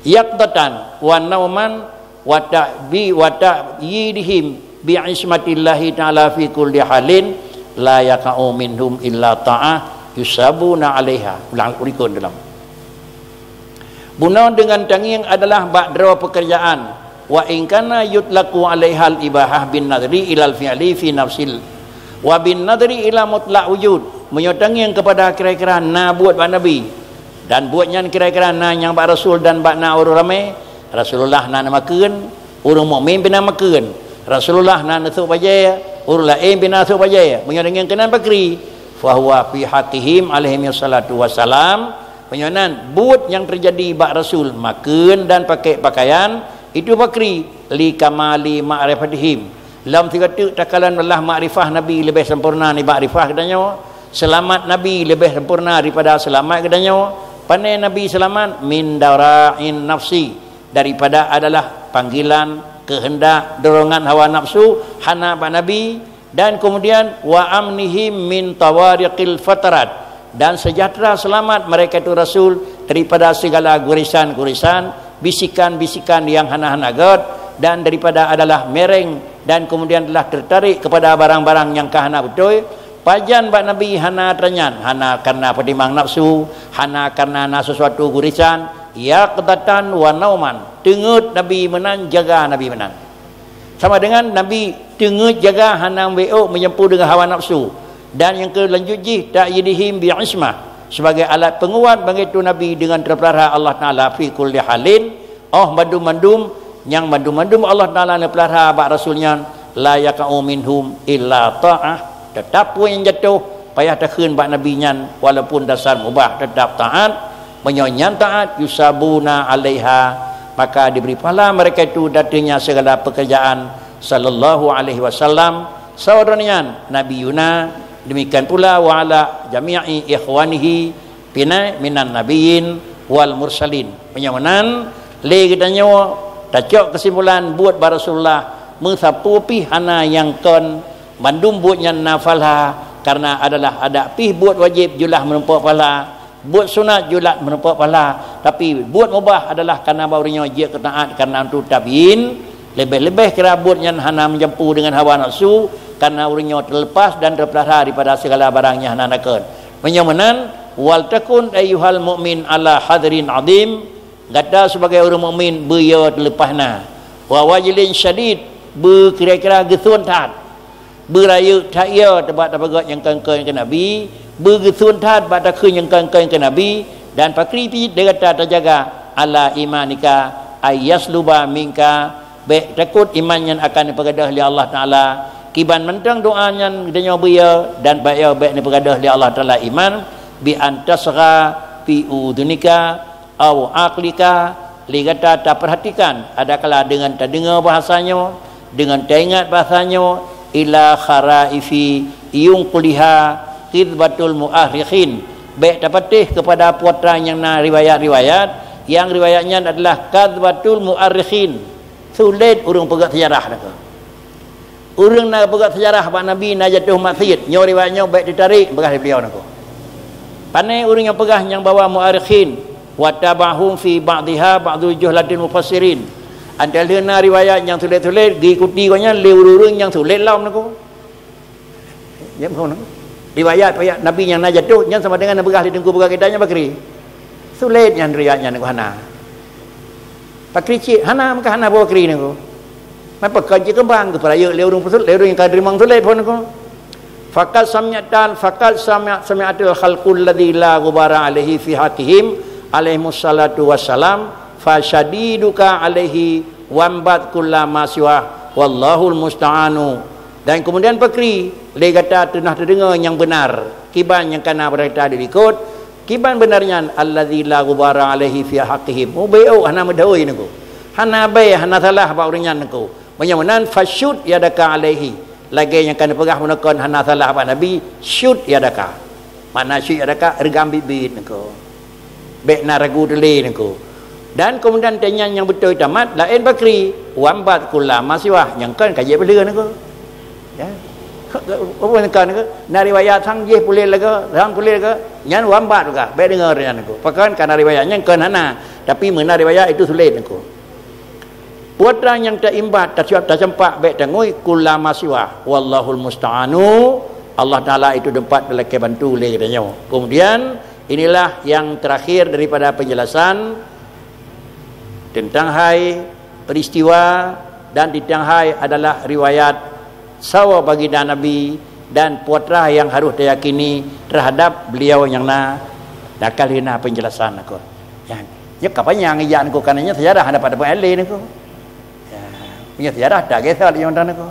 yaqdatan wa nauman, wa ta'bi, wa ta'yidihim bi ismatillahi ta'ala fi kulli halin, la yaqa'u minhum illa ta'ah, yusabuna alaiha. Ulang, urikon dalam. Bunoe deungon tangieng adalah bak droe pekerjaan, wa in kana yutlaqu alaihal ibahah bin nadri ilal fi'li fi nafsil, wa bin nadri ila mutlaq wujud. Meunyoe tangieng keupada kira-kira na buet bak Nabi, dan buet nyan kira-kira na nyang bak Rasul dan bak na ureuëng ramé, Rasulullah na neumakheun, ureuëng mukmin pih na makheun. Rasulullah na neusôk bajée, ureuëng laén pih na sôk bajée. Meunyoe tangieng keunan pakri, fahuwa fi haqqihim alaihi salatu wassalam. Meunyoe nan buet nyang teujadi bak Rasul, makheun dan pakék pakaian, itu pakri, li kamali ma'rifatihim. Lom sigoe teuk takalon Allah makrifah Nabi leubeh sempurna nibak makrifah geutanyoe, seulamat Nabi leubeh sempurna daripada seulamat geutanyoe. Pane Nabi seulamat? Min dara'in nafsi, daripada adalah panggilan, keuheundak, dorongan hawa nafsu hana bak Nabi, dan kemudian wa amnihim min tawariqil fatarat, dan sejahtera selamat mereka itu Rasul daripada segala gurisan-gurisan, bisikan-bisikan yang hana-hana gét, dan daripada adalah mereng dan kemudian telah tertarik kepada barang-barang nyang ka hana beutôi. Pajan bak Nabi hana tanyan? Hana karena peutimang nafsu, hana karena na sesuatu gurisan, yaqdatan wa nauman. Teungeut Nabi meunan, jaga Nabi meunan. Sama dengan Nabi teungeut jaga hana meubiôk meujampu deungon hawa nafsu. Dan nyang keu lanjut jih, ta'yidihim bi ismah, sebagai alat peunguat bagi tu Nabi deungon teupeulara Allah Taala fi kulli halin, oh bandum-bandum, nyang bandum-bandum Allah Taala neupeulara bak Rasul nyan, la yaqa'u minhum illa ta'ah, teutap peue nyang jatoh payah takheun bak Nabi nyan, walaupun dasar mubah teutap taát. Meunyoe nyan taát, yusabuna alaiha, maka diberi pahala mereka itu datanya segala pekerjaan, sallallahu alaihi wasallam. Saudara nyan, Nabi Yuna, demikian pula wa ala jami'i ikhwanihi pina minan nabiyyin wal mursalin. Meunyoe meunan, lé geutanyoe tacok keusimpulan buet bak Rasulullah, meusapeue pih hana nyang kon, bandum buet nyan na pahala, karena adalah adak pih buet wajéb julah meurumpok pahala, buet sunat julah meurumpok pahala, tapi buet mubah adalah karena bak ureuëng nyoe jeuet keu taát karena untuk tabyin, leubeh-leubeh kira buet nyan hana meujampu deungon hawa nafsu, karena ureuëng nyoe teulepas dan teupeulara daripada segala barang nyang hana nakon. Meunyoe meunan, wal takun ayyuhal mu'min ala hadrin azim, gata sebagai ureuëng mukmin beuyo teuleupah na. Wa wajlin syadid, beukira-kira geuthon that. Beurayeuk that yo teubak tapeugét nyang kon-kon keu Nabi, beugeuthon that bak takheun nyang kon-kon keu Nabi, dan pakri pih deh gata tajaga ala imanika ayyasluba minka, bék takot iman nyan akan neupeugedeh lé Allah Taala. Kiban mantong doa nyan geutanyoe beuyo dan bék yo bék neupeugedeh lé Allah Taala iman, bi antasgha fi udunika au aqlika, lé gata tapeurhatikan, adakala deungon tadeungoe bahasa nyoe, deungon taingat bahasa nyoe, ila kharaifi yunquliha kidbatul mu'arrikhin. Bék tapatéh keupada putra nyang na riwayat-riwayat, nyang riwayat nyan adalah kadbatul mu'arrikhin. Sulet ureuëng peugah seujarah nangka. Ureuëng na peugah seujarah bak Nabi na jatoh maksiet, nyoe riwayat nyoe bék teutarek, peugah lé beliau nangka. Pane ureuëng nyang peugah nyang bahwa mu'arrikhin, Wa taba'ahum fi ba'diha ba'du juhalatil mufassirin. Antara na riwayat nyang sulet-sulet, diikuti gobnyan lé ureuëng-ureuëng nyang sulet lom niko. Ya, betul, nah. Riwayat, riwayat Nabi nyang na jatuh, nyan sama dengan nyang peugah lé Teungku peugah kita nyan pakri. Sulet nyan riwayat nyan niko hana. Pakri cit, hana, maka hana pakri niko. Maka kon cit keumbang, geupeurayeuk lé ureuëng peusulet, lé ureuëng nyang ka teurimong sulet phon niko. Faqad sami'tal, faqad sami', sami'atul khalqul ladzi la ghubara alaihi fi haqqihim alaihimus salatu wassalam, fa syadiduka alaihi wambat kulla ma siwa, wallahul musta'anu. Dan kemudian pakri, lé gata teunah teudeungoe nyang beunar, kiban nyang kana beurita dilikot, kiban beunar nyan, alladzi la ghubara alaihi fi haqqihim. Mubeuk hana meudhôi niko. Hana bai, hana salah bak ureuëng nyan niko. Meunyoe meunan, fasyud yadaka alaihi. Lagée nyang ka neupeugah meunoe kon hana salah bak Nabi, syud yadaka. Makna syud yadaka, reugam biet-biet niko. Bék na ragu teulé niko. Dan keumudian tanyan nyang beutôi tamat, laén pakri, wambat kulla ma siwah, nyang kon ka jeuet peuleueh niko. Ya. Apa nyang kon niko? Na riwayat sang jih puléh lagoe, sang puléh lagoe, nyan wambat ka, bék deungoe nyan niko. Pakon ka na riwayat nyang kon hana, tapi meunan riwayat itu sulet niko. Peue treuk nyang taimbat, tacuab, tacampak, bék tangui, kulla ma siwa. Wallahul musta'anu. Allah Taala itu teumpat lakée bantu lé geutanyoe. Kemudian, inilah yang terakhir daripada penjelasan tentang hai peristiwa dan tentang hai adalah riwayat sawa baginda Nabi dan putra yang harus tayakini terhadap beliau nyang na, nakal hina penjelasan aku. Ya, ya ka panyang ijak niko, karena nyan sejarah hana pada peualih niko. Ya, punya sejarah tak kisah lagi orang niko.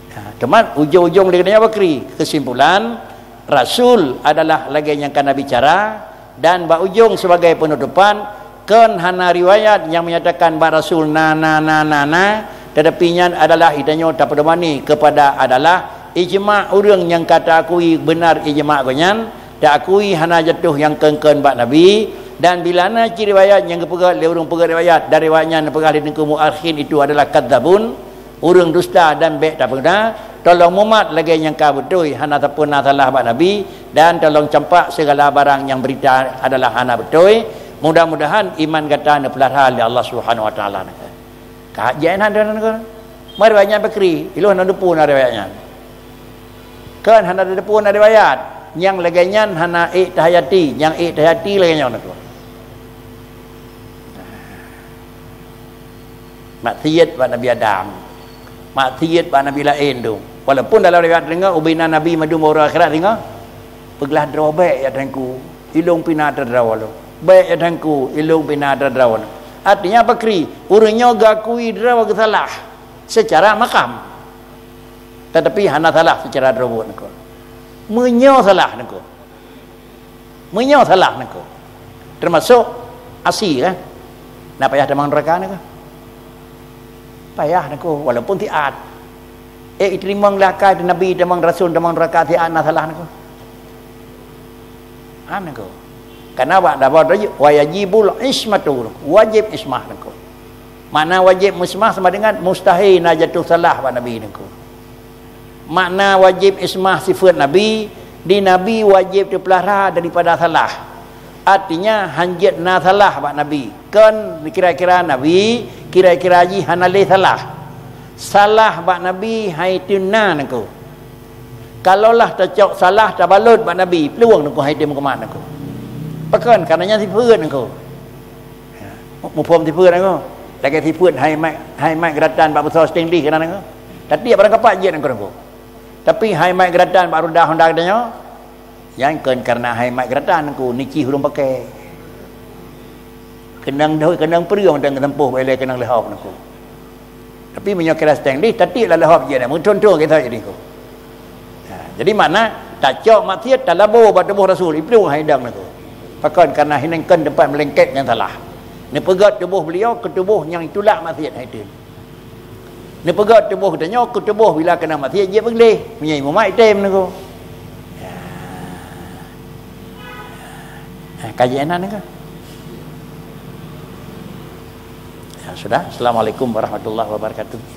Ya, teuma ujung-ujung dia kena bakri. Kesimpulan, Rasul adalah lagi yang kana bicara dan bak ujung sebagai penutupan, kon hana riwayat yang menyatakan bak Rasul na, na, na, na, na, tetapi nyan adalah itanyoe tapedomani kepada adalah ijma ureuëng nyang ka taakui benar ijma gobnyan, taakui hana jatuh nyang kon-kon bak Nabi, dan bila na cit riwayat nyang geupeugét lé ureuëng peugét riwayat, dan riwayat nyan neupeugah lé Teungku Muarikhin itu adalah kadzabun, ureuëng dusta dan bék tapeuna, tolong mumat lagée nyang ka beutôi, hana sapeue na salah bak Nabi, dan tolong campak segala barang nyang berita adalah hana beutôi. Mudah-mudahan iman gata neupeulara lé Allah Subhanahu Wa Taala. Ka jai na deungon niko. Meunan riwayat nyan bakri, ilôn hana teupeu na riwayat nyan. Kan hana teupeu na riwayat. Nyang lagée nyan hana ék tahayati, nyang ék tahayati lagée nyan niko. Maksiet bak Nabi Adam. Maksiet bak nabi laén tu. Walaupun dalam riwayat deungoe ubena nabi mandum uroe akhirat deungoe. Peuglah droe bék ya Teungku. Ilôn pih na teuh droe lôn. Bék ya Teungku, ilôn pih na teuh droe lôn. Artinya bakri, ureuëng nyoe geuakui droe geusalah secara makam. Tetapi hana salah secara droe buet niko. Meunyoe salah niko. Meunyoe salah niko. Termasuk asi kan. Na payah tamong neuraka niko. Payah niko walaupun siat. Eh, iteurimong lé akai nabi tamong rasul tamong neuraka siat na salah niko. An niko. Karena bak daba tadi, wa yajibul ismatu, wajib ismah niko. Makna wajib ismah sama dengan mustahil na jatuh salah bak nabi niko. Makna wajib ismah sifat nabi, di nabi wajib teupeulara daripada salah. Artinya hanjeuet na salah bak nabi. Kon kira-kira nabi, kira-kira jih hana lé salah. Salah bak nabi hai teuna niko. Kalaulah tacok salah tabalot bak nabi, peluang niko hai tem kumat niko. Pakon karena nyan sifat niko. Ya. Muphom sifat niko. Lagée sifat hai mai, hai mai geuratan bak beusoe sting dih keunan niko. Tapi barang kapak jeuet niko niko. Tapi hai mai geuratan bak ruda honda geutanyoe. Nyan kon karena hai mai geuratan niko nici hurung pakai. Keunong doi keunong peureueng dan geutempuh bak ilée keunong leuhob niko. Tapi meunyoe kira sting dih, tatik lah leuhob jih na, meuthon-thon kita jadi ko. Ha, jadi makna tacok maksiat talabo bak tuboh Rasul, iplueng hai dang niko. Pakon karena hinan kon teumpat meulengket ngon salah. Neupeugét tuboh beliau keu tuboh nyang itulak maksiat hai tem. Neupeugét tuboh geutanyoe keu tuboh bila keunong maksiat jeuet beugleh, meunyoe mumat item niko. Ha, kaji inan niko. Ya, sudah. Assalamualaikum warahmatullahi wabarakatuh.